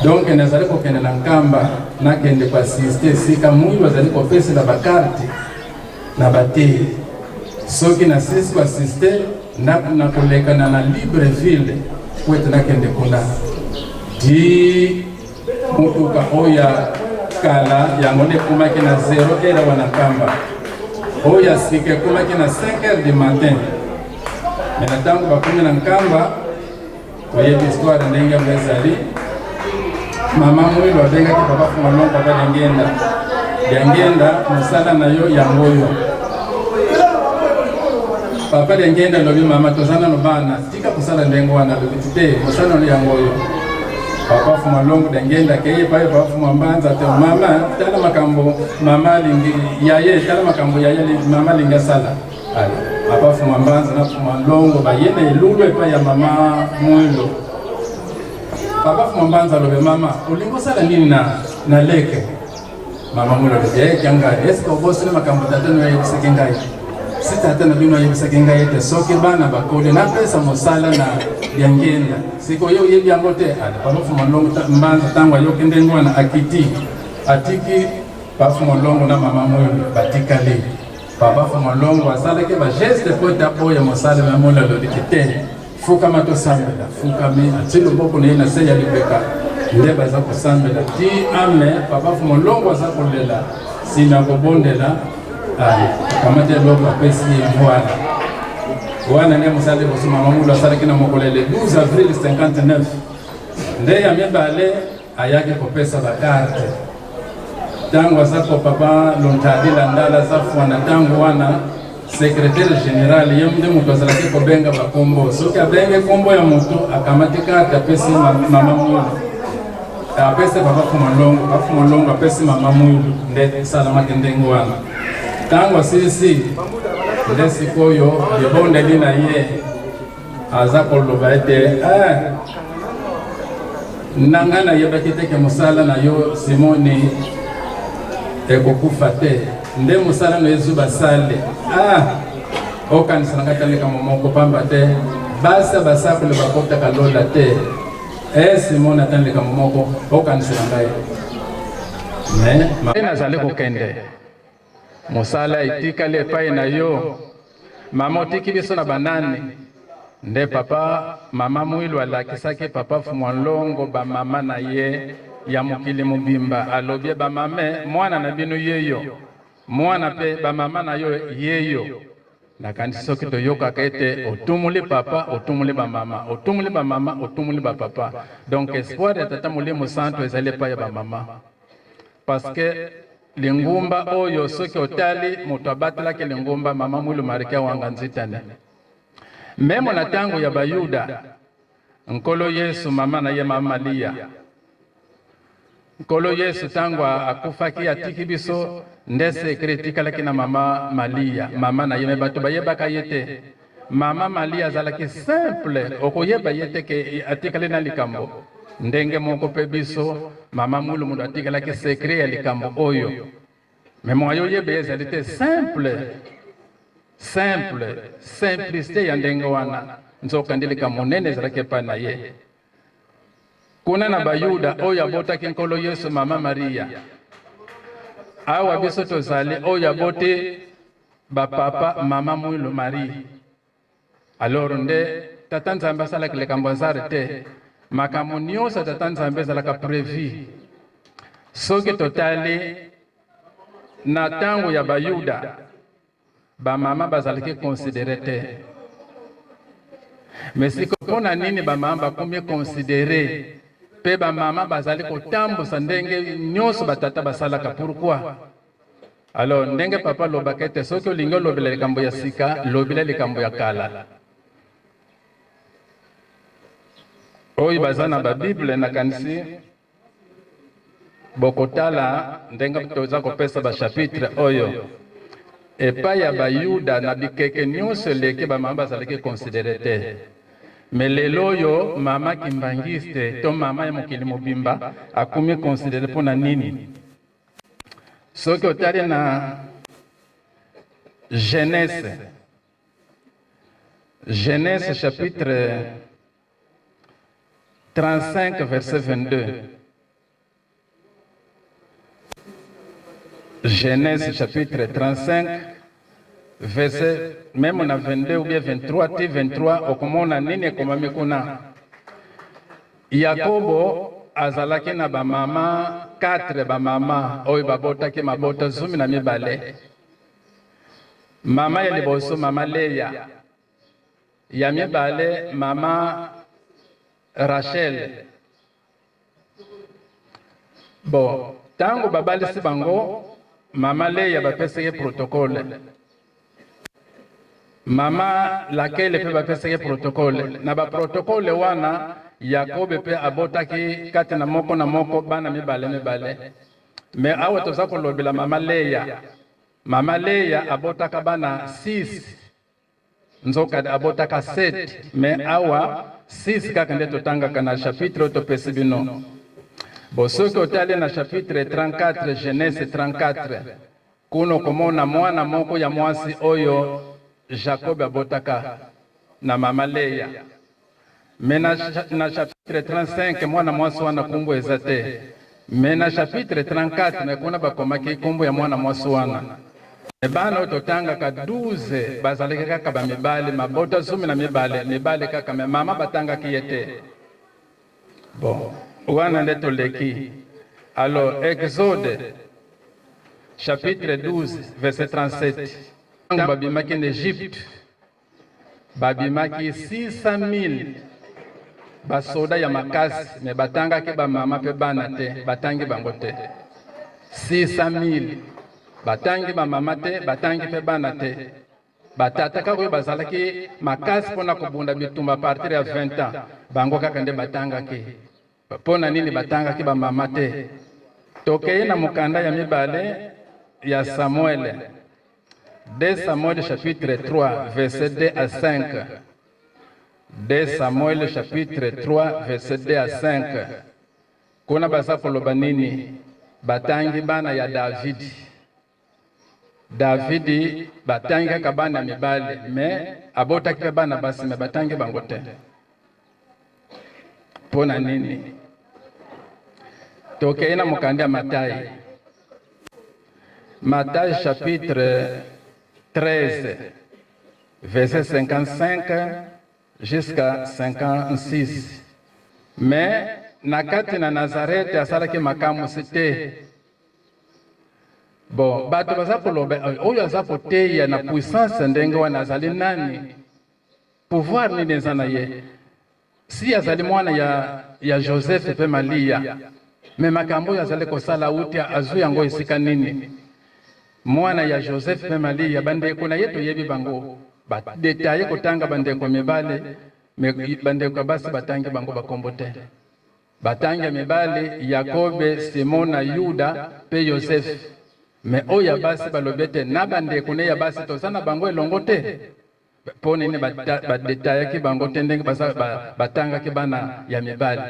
Donc nazali kokende na Nkamba, nakende koassiste esika Mwilu azali kopesela bakarte na bateyi. Soki nasisi koassiste, nakolekana na Libreville po ete nakende kuna. Di motuka oyo ya kala yango nde ekomaki na 0 heure awa na Nkamba, oyo ya sika ekomaki na 5 heures du matin. Me na ntango bakomi na Nkamba, oyebi histoire ndenge yango ezali. Mama Mwilu abengaki Papa Fumalongo, Papa Diangienda: Diangienda, mosala na yo yango oyo. Papa Lengende alobi mama toza nano bana, tika kosala ndenge wana. Alobi ti te, mosala nano yango oyo. Papa Fuma Longo Lengende akei epai Papa Fuma Mbanza te, mama tala makambo mama alingi yaye, tala makambo yaye mama alingi asala. Ale Papa Fuma Mbanza na Fuma Longo baye na elulu epai ya mama Mwindo. Papa Fuma Mbanza alobi mama olingi osala nini na na leke Mama Molo alobi eh, Kiangani, eske obosani makambo tata no ayebisaki ngai? Si tata na bino ayebisaki ngai ete soki bana bakoli napesa mosala na Diangienda. Sikoyo oyebi yango te? Ala Papa Fuma Longo Mbanza ntango ayoki ndenge wana akiti atiki Papa Fuma Longo na mama Molo batikali. Papa Fuma Longo asalaki ba geste mpo ete aboya mosala, mama Molo alobi te Fukama tosambela. Fukami atie loboko na ye na se ya lipeka nde baza kosambela ti ame papa Fumolongo aza kolela nsima ya kobondela akamati eloko apesi ye mwana wana nde mosala liboso mama Mulu asalaki na mokolo ya le 12 avril 59 nde ya mibale ayaki kopesa bakarte ntango aza ko papa Lontadi Landala aza fwana ntango wana secrétaire général ye nde moto azalaki kobenga bakombo soki abenge kombo ya moto akamati karte apesi mama Mwilu apesi papa Fumalongo papa Fumalongo apesi mama Mwilu nde esalamaki ndenge wana ntango asilisi nde sikoyo libondeli na ye aza koloba ete eh, na ngai nayebaki te ke mosala na yo Simoni ekokufa te nde mosala na yezu basale ah, okanisa na ngai ta likambo moko pamba te basi ya basakoli bakotaka lola te e Simoni ata likambo moko okanisa na ngai me nazali kokende Mosala etikali epai na yo. Mama otiki biso na banani? Nde papa mama Mwilu alakisaki papa Fumua Nlongo ba mama na ye ya mokili mobimba. Alobi ba mame mwana na bino yeyo, mwana pe ba mama na yo yeyo. Nakanisi soki toyokaka ete otumuli papa, otumuli ba mama, otumuli ba mama, otumuli ba papa. Donc espoir ya Tata Molimo Santu ezali epai ya ba mama. Parce que lingumba oyo soki otali moto abatelaki lingumba mama Mwilu Marikia Wanga Nzitani. Meme na tango ya Bayuda, Nkolo Yesu mama na ye mama Malia. Nkolo Yesu tango akufaki atiki biso nde secret etikalaki na mama Malia, mama na ye me bato bayebaka ye te. Mama Malia azalaki simple, okoyeba ye te ke atikali na likambo. Ndenge moko pe biso, mama Mwilu moto atikalaki secret ya likambo oyo. Mais moyen oyeba ye ezali te, simple, simple, simplicite ya ndenge wana, nzoka nde likambo monene ezalaki epai na ye. Kuna na Bayuda oyo abotaki Nkolo Yesu, mama Maria. Awa biso tozali oyo aboti ba papa mama Mwilu Marie. Alors nde tata Nzambe asalaka likambo hasard te, makambo nyonso ya tata Nzambe ezalaka prevu. Soki totali na tango ya Bayuda, ba mama bazalaki considere te. Mais siko mpo na nini ba mama bakomi considere pe ba mama bazali kotambusa ndenge nyonso ba tata basalaka pourquoi? Alors ndenge papa alobaka ete soki olingi olobela likambo ya sika, lobela likambo ya kala. Oyo baza na ba Bible nakanisi bokotala ndenge toza kopesa ba chapitre oyo epai ya Bayuda na bikeke nyonso eleki ba mama bazalaki considere te. Mais lelo oyo mama kimbanguiste to mama ya mokili mobimba akomi considere mpo na nini? Soki otali na Genèse, Genèse chapitre 35 verset 22. Genèse chapitre 35 verset même na 22 ou bien 23 ti 23 okomona nini ekomami kuna. Yakobo azalaki na ba mama 4 ba mama oyo babotaki mabota 12. Mama ya liboso mama Leya, ya mibale mama Rachel. Bon, tango babalisi bango mama Leya bapesaki protocole. Mama Lakele mpe bapesaki protokole. Na baprotokole wana, Yakobe mpe abotaki kati na moko na moko bana mibale mibale. Me awa toza kolobela mama Leya. Mama Leya abotaka bana 6 nzoka abotaka 7 me awa 6 kaka nde totangaka na chapitre oyo topesi bino. Bo soki otali na chapitre 34 Genese 34 Kuna okomona mwana moko ya mwasi oyo Jakobe abotaka na mama Leya. Me na, na chapitre 35 mwana mwasi wana kombo eza te. Me na chapitre 34 me kuna bakomaki kombo ya mwana mwasi wana. Me bana oyo totangaka 12 bazalaki kaka ba mibali, mabota 12 mibali kaka, me mama batangaki ye te. Bon, wana nde toleki. Alors, Exode chapitre 12 verset 37. Ntango babimaki na Egypte, babimaki 600 000 basoda ya makasi, me batangaki bamama mpe bana te, batangi bango te. 600 000 batangi bamama te, batangi mpe bana te. Ba tata kaka oyo bazalaki makasi pona kobunda bitumba partir ya 20 ans bango kaka nde batangaki. Pona nini batangaki ba mama te? Tokei na mokanda ya mibale ya Samuele, 2 Samuel chapitre 3 verset 2 à 5. 2 Samuel chapitre 3 verset 2 à 5. Kuna baza koloba nini? Batangi bana ya Davidi. Davidi batangi kaka bana mibali me abotaki mpe bana basi me batangi bango te. Mpo na nini? Tokei na mokanda ya Matai, Matai chapitre 13 verset 55 jusqu'à 56. Me na kati na Nazarete asalaki makamwisi te. Bon, bato baza koloba oyo aza koteya na puissance ndenge wana azali nani? Pouvoir nini eza na ye? Si azali mwana ya, ya Joseph mpe Malia, me makambo oyo azali kosala uti azwi yango esika nini? Mwana ya Joseph mpe Malia, bandeko na ye toyebi bango, badetaye kotanga bandeko mibale, me bandeko ya basi batangi bango bakombo te. Batangi ya mibali, Yakobe, Simona, Yuda mpe Yozefe. Me oyo ya basi balobi ete na bandeko ne ya basi toza na bango elongo te. Mpo nini badetayaki bango te ndenge batangaki bana ya mibali?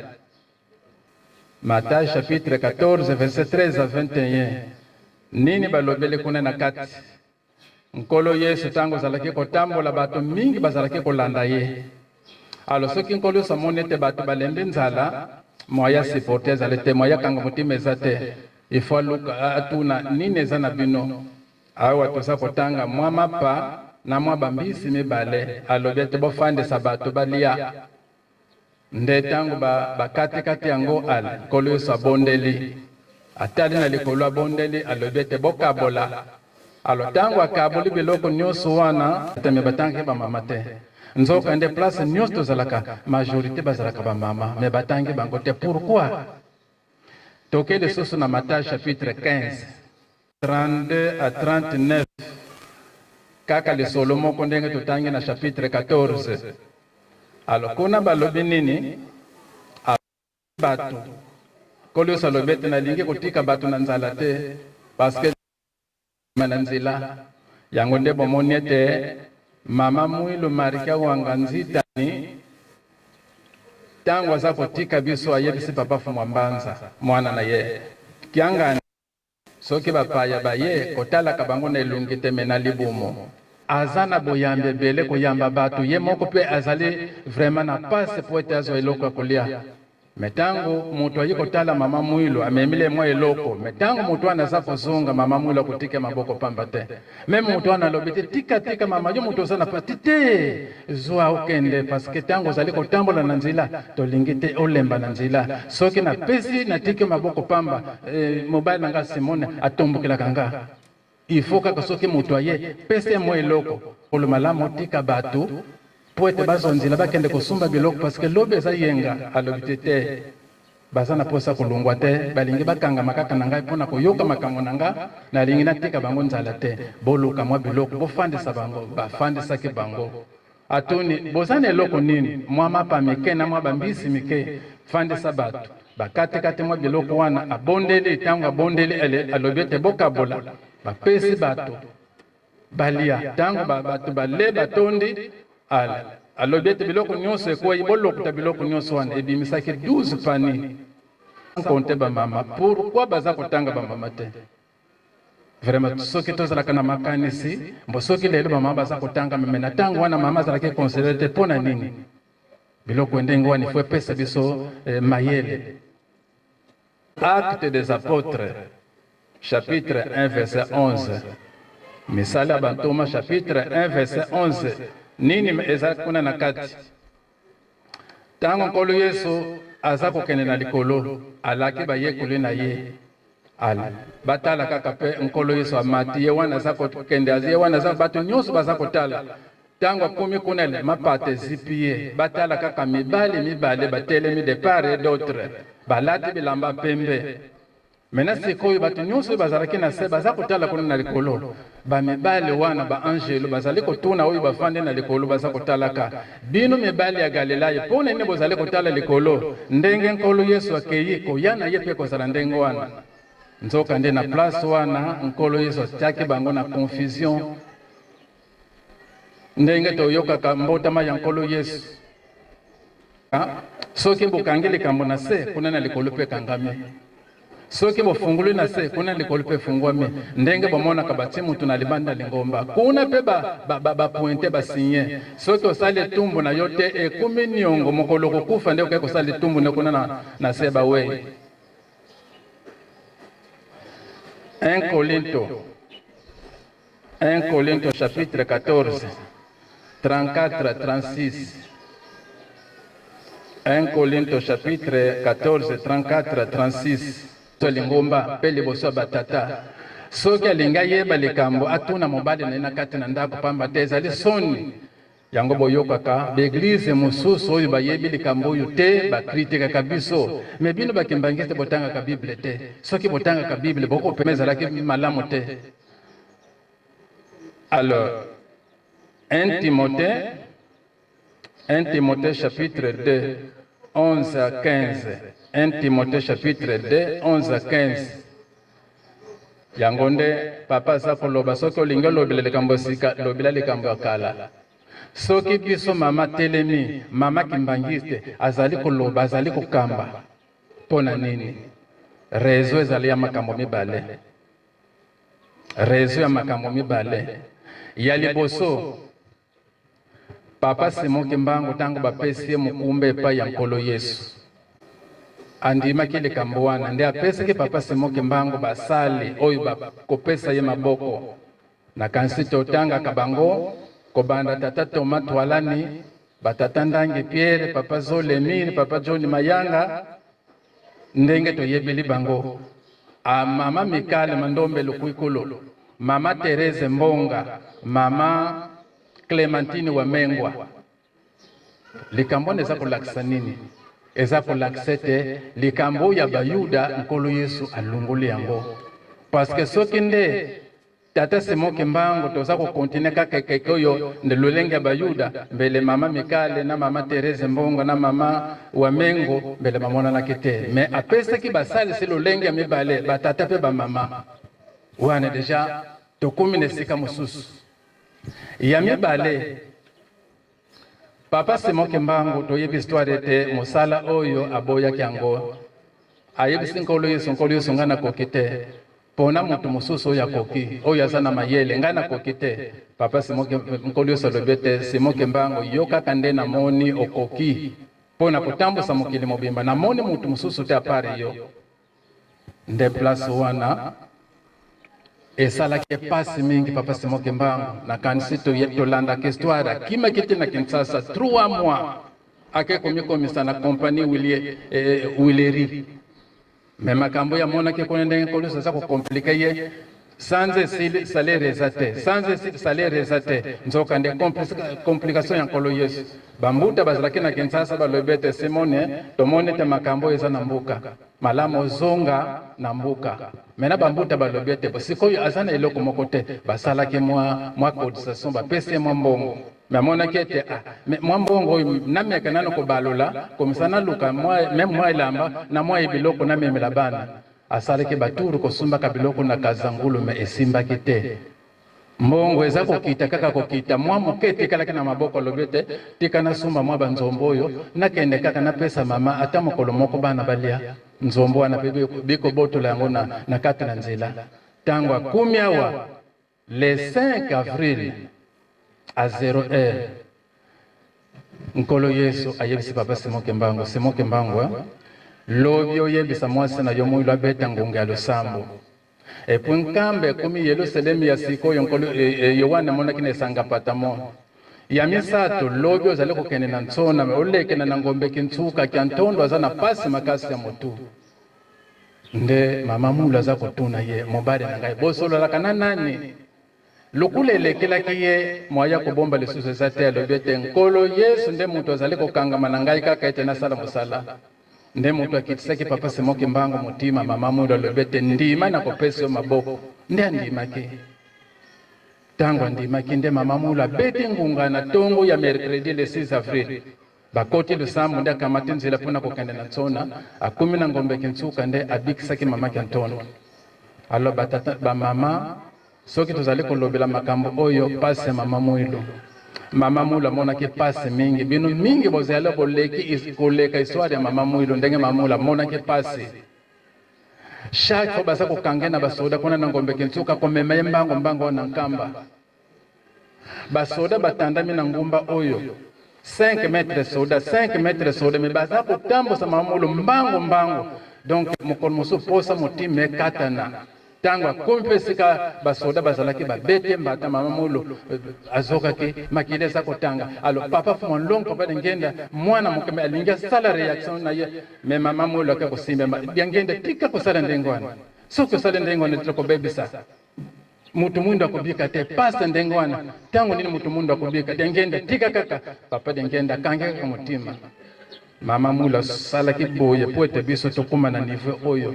Matthieu chapitre 14 verset 13 à 21. Nini balobeli kuna na kati? Nkolo Yesu ntango azalaki kotambola, bato mingi bazalaki kolanda ye. Alo soki Nkolo Yesu amoni ete bato balembi nzala, moyen ya supporter ezali te, moyen ya kanga motema eza te. Il faut aluka atuna nini eza na bino. Awa toza kotanga mwa mapa na mwa bambisi mibale, alobi ete bofandisa bato balia. Nde tango ba bakati kati yango, al, Nkolo Yesu abondeli, atali na likolo, abondeli, alobi ete, Bokabola. Alo tango akaboli biloko nionso wana, me batangaki ba mama te. Nzoka nde place nionso tozalaka, majorite bazalaka ba mama, me batangi bango te. Pourquoi? Toke lisusu na Matthieu chapitre 15. 32 à 39, kaka lisolo moko ndenge totangi na chapitre 14. Alors kuna balobi nini? Bato Nkolo Yesu alobi ete nalingi kotika bato na nzala te parce que na nzela yango nde bomoni ete mama Mwilu Marikia Wanga Nzitani ntango aza kotika biso ayebisi papa Fumwa Mbanza mwana na ye Kiangani Soki bapaya baye, kotalaka bango na elongi te mais na libumu. Aza na boyambi ebele koyamba batu ye moko pe azali vraiment na pasi po ete azwa eloko ya kolia mais tango mutu aye kotala maman Muilu amemeli ye mwa eloko mais tango mutu wana aza kozonga maman Muilu akotika ye maboko pamba te meme mutu wana alobi te tika tika maman yo mutu oza na pasi te Zwa okende parce que tango ozali kotambola na nzela tolingi te olemba na nzela. Soki napesi natiki maboko pamba eh, mobali na nga Simone atombokelaka nga. Il faut kaka soki moto aye pesa ye mwa eloko. Kolo malamu otika bato po ete bazwa nzela bakende kosomba biloko parce que lobi eza yenga. Alobi te te. Baza na posa kolongwa te, balingi bakangama kaka na ngai mpo na koyoka makambo na nga, nalingi natika bango nzala te. Boluka mwa biloko, bofandisa bango. Bafandisaki bango. Atuni, boza na eloko nini? Mwa mapa mike na mwa bambisi mike. Fandisa bato. Bakatikati mwa biloko wana, abondeli. Ntango abondeli, ele alobi ete bokabola. Bapesi bato balia. Ntango bato bale batondi, alobi ete biloko nyonso ekwei, bolokota biloko nyonso wana. Ebimisaki 12 paniers. Sans compter ba mama. Pourquoi baza kotanga ba mama te? Vraiment soki tozalaka na makanisi mbo soki lelo ba mama baza kotanga meme na ntango wana mama azalaki considere te mpo na nini? Biloko ndenge wana ifo epesa biso eh, mayele. Actes des Apôtres chapitre 1 verset 11. Misala ya bantoma chapitre 1 verset 11. Nini eza kuna na kati? Ntango Nkolo Yesu aza kokende na likolo, alaki bayekoli na ye al batala kaka mpe Nkolo Yesu amati, ye wana aza kokende, ye wana aza, bato nyonso baza kotala. Ntango akomi kuna, mapata ezipi ye, batala kaka mibali mibale batelemi de part et d'autre, balati bilamba pembe. Maintenant sikoyo bato nyonso oyo bazalaki na se baza kotala kuna na likolo, ba mibali wana ba angelu bazali kotuna oyo bafandi na likolo baza kotalaka, Bino mibali ya Galilai, mpo na nini bozali kotala likolo? Ndenge Nkolo Yesu akeyi, koya na ye mpe ekozala ndenge wana. Nzokande na place wana Nkolo Yesu atiaki bango na confusion. Ndenge toyokaka mbotama ya Nkolo Yesu, soki bokangi likambo na se, kuna na likolo mpe ekangami. Soki bofungoli na se, kuna na likolo mpe efungwami. Ndenge bomonaka batie moto na libanda ya lingomba, kuna mpe bapointe ba, ba basinye. Soki osali etumbu na yo te, ekomi niongo. Mokolo okokufa nde okoki kosala etumbu nde kuna na, na se bawei. 1 Korinto 1 Korinto chapitre 14 34 36 1 Korinto chapitre 14 34 36 to lingomba mpe liboso ya batata. Soki alingi ayeba likambo, atuna mobali na ye na kati na ndako, pamba te ezali soni. Yango boyokaka ba eglise mosusu oyo bayebi likambo oyo te, ba critikaka biso. Mais bino ba kimbanguiste botangaka bible te. Soki botangaka bible bokopema ezalaki malamu te. Alors 1 Timothée 1 Timothée chapitre 2 11 à 15 1 Timothée chapitre 2 11 à 15 Yango nde papa aza koloba soki olingi olobela likambo sika lobela likambo ya kala. Soki biso mama telemi mama kimbanguiste azali koloba azali kokamba mpo na nini? Reseau ezali ya makambo mibale. Reseau ya makambo mibale. Ya liboso Papa Simon Kimbangu tango bapesi ye mokumba epai ya Nkolo Yesu, andimaki likambo wana nde apesaki Papa Simon Kimbangu basali oyo bakopesa ye maboko. Nakanisi totangaka bango kobanda Tata Thomas Twalani, ba Tata Ndangi Pierre, Papa Zole Emile, Papa John Mayanga, ndenge toyebeli bango a mama Mikale Mandombe Lukuikulu, mama Therese Mbonga, mama Clementine Wamengwa. Likambo wana eza kolakisa nini? Eza kolakisa ete likambo ya Bayuda Nkolo Yesu alongoli yango, parce que soki nde Tata Simon Kimbangu toza ko continuer kaka ekeke oyo nde lolenge ya bayuda mbele mama Mikale na mama Therese Mbongo na mama Wamengo mbele bamonanaki te mais apesaki basalisi lolenge ya mibale ba tata pe ba mama wana deja tokomi na esika mosusu ya mibale. Papa Simon Kimbangu toyebi histoire ete mosala oyo aboyaki yango ayebisi Nkolo Yesu, Nkolo Yesu ngai nakoki te pona moto mosusu oyo akoki, oyo aza na mayele, ngai nakoki te. Papa Simon Nkolo Yesu alobi ete Simon Kimbangu yo kaka nde namoni okoki mpo na kotambusa mokili mobimba, namoni moto mosusu te apart yo. Nde place wana esalaki pasi mingi papa Simon Kimbangu. Nakanisi tolandaka histoire, akimaki te na Kinshasa 3 mois ake komikomisa na compagnie Willery. Me makambo ya monaki kuna ndenge Nkolo aza kokomplike ye. Sanza esili, salaire eza te. Sanza esili, salaire eza te. Nzokande complication ya Nkolo Yesu. Bambuta bazalaki na Kinshasa balobi ete Simone, tomoni ete makambo oyo eza na mboka. Malamu ozonga na mboka. Mena bambuta balobi ete bo sikoyo aza na eloko moko te. Basalaki mwa mwa cotisation, bapesi ye mwa mbongo. Me amonaki ete ah, me mwa mbongo oyo nameka nano kobalola, komisa naluka mwa meme mwa elamba na mwa biloko namemela bana. Asalaki ba tour kosumbaka biloko na Kazangulu mais esimbaki te. Mbongo eza kokita kaka kokita, mwa moke etikalaki na maboko. Alobi ete tika nasumba mwa ba nzombo oyo, nakende kaka napesa mama ata mokolo moko bana balia nzombo wana pe bikobotola yango na, na kati na nzela. Tango akumi awa le 5 avril à 0 heure, Nkolo Yesu ayebisi papa Simon Kimbangu, Simon Kimbangu, eh, lobi oyebisa mwasi na yo Muilu abeta ngonga ya losambo. Et puis Nkamba ekomi Yelusalemi ya sikoyo Nkolo eh, eh, Yoane amonaki na esanga Patamo. Ya misato, lobi ozali kokende na Nsona, olekena na ngombe Kintsuka, Kiantondo aza na pasi makasi ya motu. Nde mama Mulu aza kotuna ye, mobali na ngai, bosololaka na nani? Lokola elekelaki ye, mwaye ya kobomba lisusu eza te, alobi ete, Nkolo Yesu nde moto azali kokangama na ngai kaka ete nasala mosala. Nde moto akitisaki Papa Simon Kimbangu motima. Mama Mwilu alobi ete, Ndima nakopesa yo maboko. Nde andimaki. Tango andimaki, nde Mama Mwilu abeti ngunga na tongo ya mercredi le 6 avril. Bakoti losambo, nde akamati nzela mpo na kokende na Nsona. Akomi na Ngombe Kintsuka, nde abikisaki Mama Kiantondo. Alors ba tata, ba mama, soki tozali kolobela makambo oyo, pasi ya Mama Mwilu. Mama Mwilu amonaki pasi mingi. Bino mingi bozali boleki koleka histoire ya Mama Mwilu, ndenge Mama Mwilu amonaki pasi. Chaque fois baza kokanga ye na basoda kuna na Ngombe Kintsuka, komema ye mbango mbango na Nkamba. Basoda batandami na ngumba oyo 5 mètres soda 5 mètres soda me baza kotambusa mama Mwilu mbango mbango. Donc mokolo mosusu posa motima ekatana. Tango akomi mpe esika basoda bazalaki babete mbata, mama Mwilu azokaki makila eza kotanga. Alors papa Fuma Nlongo, papa Diangienda mwana moke me alingi asala reaction na ye, me mama Mwilu ake kosimba Diangienda, tika kosala ndenge wana, soki osali ndenge wana tokobebisa Mutu muindu akobika te pasta ndenge wana tango nini mutu muindu akobika Diangienda tika kaka papa Diangienda akangi kaka motima mama Mwilu asalaki boye po ete biso tokoma na niveau oyo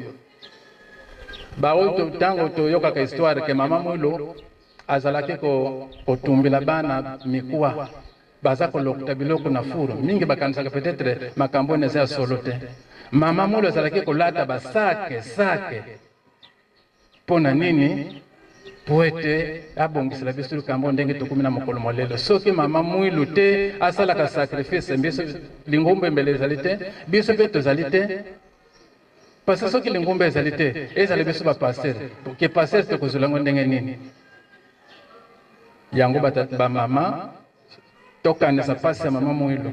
baoyo tango toyokaka histoire ke mama Mwilu azalaki kotumbela bana mikuwa baza kolokota biloko na furu mingi bakanisaka peut-être makambo wana eza ya solo te mama Mwilu azalaki kolata basake sake Mpo na nini? Mpo ete abongisela biso likambo ndenge tokomi na mokolo mwa lelo. Soki mama Mwilu te asalaka sacrifice, biso lingomba mbele ezali te, biso mpe tozali te. Parce que soki lingomba ezali te, ezala biso ba pasteur, ke pasteur tokozwela yango ndenge nini? Yango ba mama tokanisa pasi ya mama Mwilu.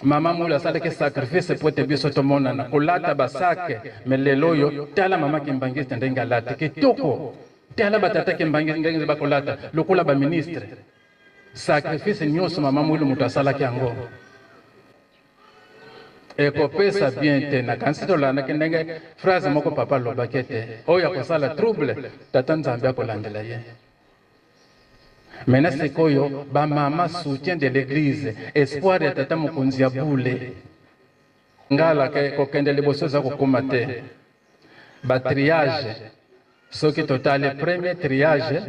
Mama Mwilu asalaki sacrifice po ete biso tomonana kolata ba sac, mais lelo oyo tala mama Kimbanguiste ndenge alati kitoko, tala ba tata Kimbanguiste ndenge bakolata lokola ba ministre. Sacrifice nyonso mama Mwilu moto asalaki yango ekopesa bien te. Nakanisi tolandaki ndenge phrase moko papa alobaki ete oyo akosala trouble tata Nzambe akolandela ye. Maintenant sikoyo ba mama soutien de l'eglise espoir ya tata mokonzi ya bule ngala ke kokende liboso eza kokoma te ba triage soki totali premier triage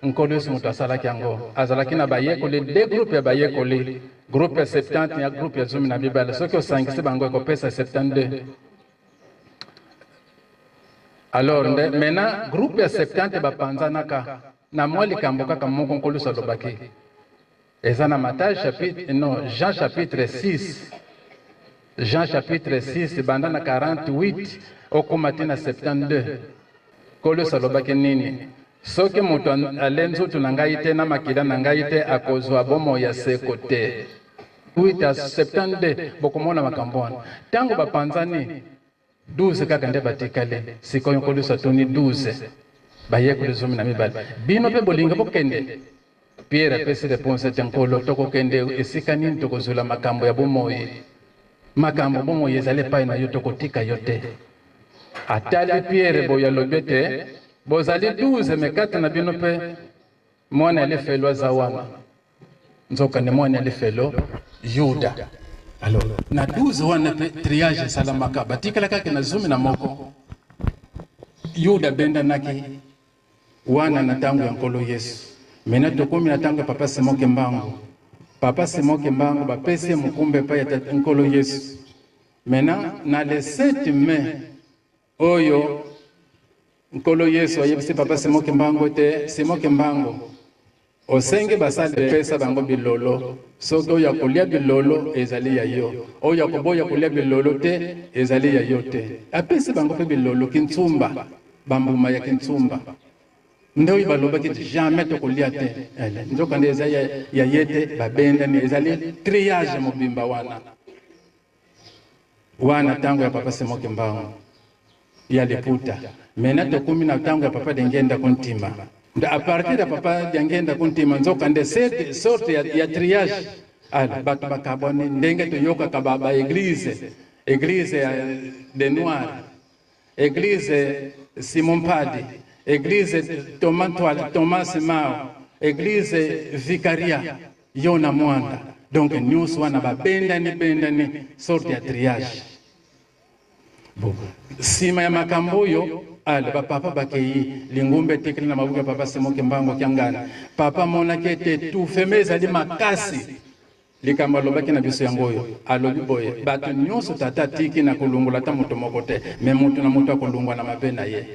Nkolo Yesu moto asalaki yango azalaki na bayekoli deux groupes ya bayekoli groupe ya 70 ya groupe ya 12 soki osangisi bango ekopesa 72. Alors nde maintenant groupe ya 70 bapanzanaka na mwa likambo kaka moko Nkolo Yesu alobaki eza na Matthieu chapitre non Jean chapitre 6 Jean chapitre 6 banda na 48 okoma ti na 72. Nkolo Yesu alobaki nini? Soki moto ale nzoto na ngai te na makila na ngai te akozwa bomoi ya seko te. 8 à 72 bokomona makambo wana. Ntango bapanzani 12 kaka nde batikali. Sikoyo Nkolo Yesu atuni 12 bayekoli 12, bino mpe bolingi bokende? Pierre apesi reponse ete, Nkolo, tokokende esika nini? Tokozwela makambo ya bomoi. Makambo bomoi ezali epai na yo, tokotika yo te. Atali Pierre boye, alobi ete, Bozali 12 me kati na bino mpe mwana ya lifelo aza wana. Nzokande mwana ya lifelo Yuda. Alors na 12 wana mpe triage esalamaka, batikalaka kaka na 11. Yuda abendanaki wana na ntango ya Nkolo Yesu. Mena tokomi na ntango ya Papa Simon Kimbangu. Papa Simon Kimbangu bapesi ye mokumba epai ya Nkolo Yesu. Maintenant na le 7 mai oyo Nkolo Yesu ayebisi Papa Simon Kimbangu ete Simon Kimbangu osengi basali pesa bango bilolo, soki oyo akolia bilolo ezali ya yo, oyo akoboya kolia bilolo te ezali ya yo te. Apesi bango mpe bilolo kintsumba, bambuma ya kintsumba nde oyo balobaki ete jamais tokolia te, nzokande eza ya ye te, babendani, ezali triage mobimba wana. Wana tango ya Papa Simon Kimbangu ya liputa. Maintenant tokomi na tango ya Papa Diangienda Kuntima. Nde a partir ya Papa Diangienda Kuntima nzoka nde cette sorte ya triage ala bato bakabwani ndenge toyokaka ba eglise, eglise ya des noirs, eglise Simon Mpadi, eglise Thomas Ntwala, Thomas Mao, eglise Vicaria Yona Mwanda. Donc nyonso wana babendani bendani sorte ya triage. Bon, sima ya makambo oyo ale bapapa bakei lingomba etekeli na maboko ya Papa Simon Kimbangu Kiangani. Papa amonaki ete tufeme ezali makasi. Likambo alobaki na biso yango oyo, alobi boye, bato nyonso tata atiki na kolongola ata moto moko te, me moto na moto akolongwa na mabe na ye.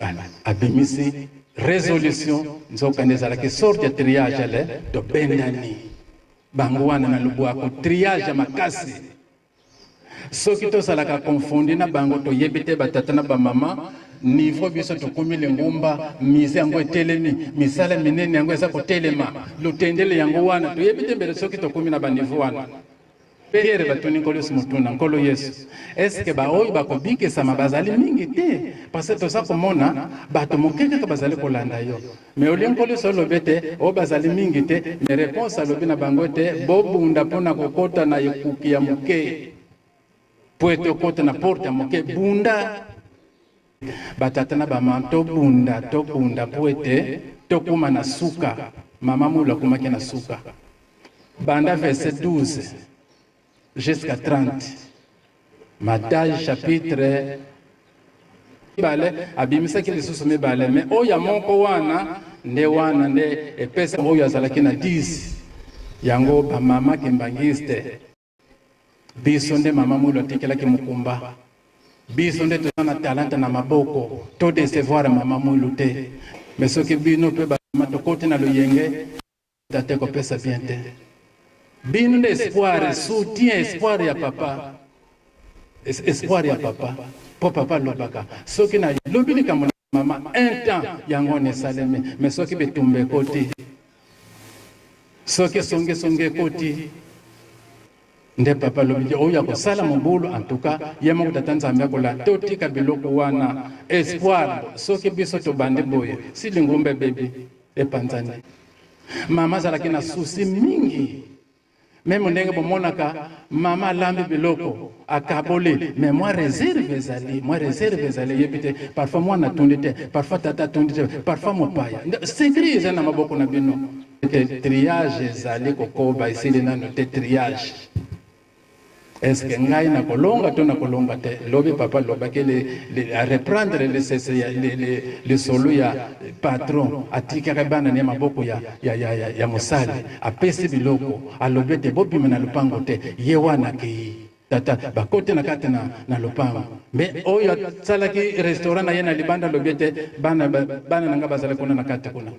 Ala abimisi resolution, nzokande ezalaki sorte ya triage ale tobendani bango wana na lobwako, triage ya makasi. Soki tozalaka confondu na bango, toyebi te batata na bamama niveau biso tokomi lingomba, mise yango etelemi, misala minene yango eza kotelema, lotendele yango wana toyebi te mbele soki tokomi na baniveau wana. Pierre batuni Nkolo Yesu motuna, Nkolo Yesu, eske baoyo bakobikisama bazali mingi te? Parce que toza komona bato moke kaka bazali kolanda yo. Mais olie Nkolo Yesu alobi ete oyo bazali mingi te, mais réponse alobi na bango ete bobunda mpo na kokota na ekuki ya moke, mpo ete okota na porte ya moke, bunda. Batata na bamama, tobunda, tobunda mpo ete tokóma na suka. Mama Mulu akomaki na suka. Banda verset 12 jusqu'à 30. Matthieu chapitre mibale abimisaki lisusu mibale, me oyo ya moko wana nde wana nde epesa oyo azalaki na 10 yango bamama kimbangiste. Biso nde mama Mwilu atikelaki mokumba, biso nde toza na talanta na maboko, to decevoir mama Mwilu te. Me soki bino mpe bamama tokoti na loyenge, tata ekopesa bien te. Bino nde espoir, soutien, espoir ya papa, espoir ya papa, po papa alobaka soki na lobi likambo na mama un temps yango wana esalemi, me soki bitumba ekoti, soki songi songi ekoti, nde papa alobi oyo akosala mobulu. En tout cas ye moko tata Nzambe akola. Totika biloko wana, espoir. Soki biso tobandi boye, si lingomba ebebi, epanzani. Mama azalaki na susi mingi, meme ndenge bomonaka mama alambi biloko akaboli, mais mwa reserve ezali, mwa reserve ezali, eyebi te. Parfois mwana atondi te, parfois tata atondi te, parfois mopaya. Secret eza na maboko na bino. Te triage ezali kokoba, esili nano te triage. Est-ce que ngai nakolonga to nakolonga te? Lobi papa alobaki a reprendre lisolo ya patron atikaka bana na maboko ya mosali, apesi biloko, alobi ete bobima na lopango te, ye wana akei. Tata bakoti na kati na lopango, me oyo asalaki restaurant na ye na libanda alobi ete bana na ngai bazali kuna na kati kuna.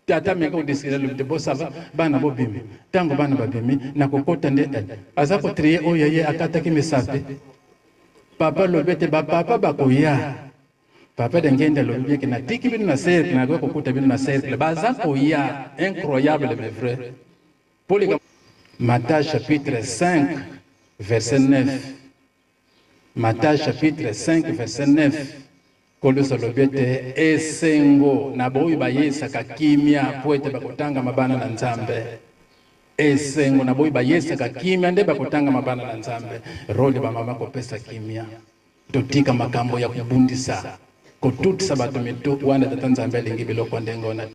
Tata ameka kodeside, alobi te bosava bana bobimi. Ntango bana babimi na kokota nde aza kotrie oyo ye akataki misapi. Papa alobi ete bapapa bakoya. Papa de Ngende alobi bien ke natiki bino na cercle, nakoki kokuta bino na cercle, baza koya. Incroyable mais vrai. Polika Matthieu chapitre 5 verset 9. Matthieu chapitre 5 verset 9. Nkolo Yesu alobi ete esengo na baoyo bayesaka kimia mpo ete bakotangama bana na Nzambe. Esengo na baoyo bayesaka kimia nde bakotangama bana na Nzambe. Role ba mama kopesa kimia. Totika makambo ya kobundisa. Kotutisa bato mitu wana, Tata Nzambe alingi biloko ndenge wana.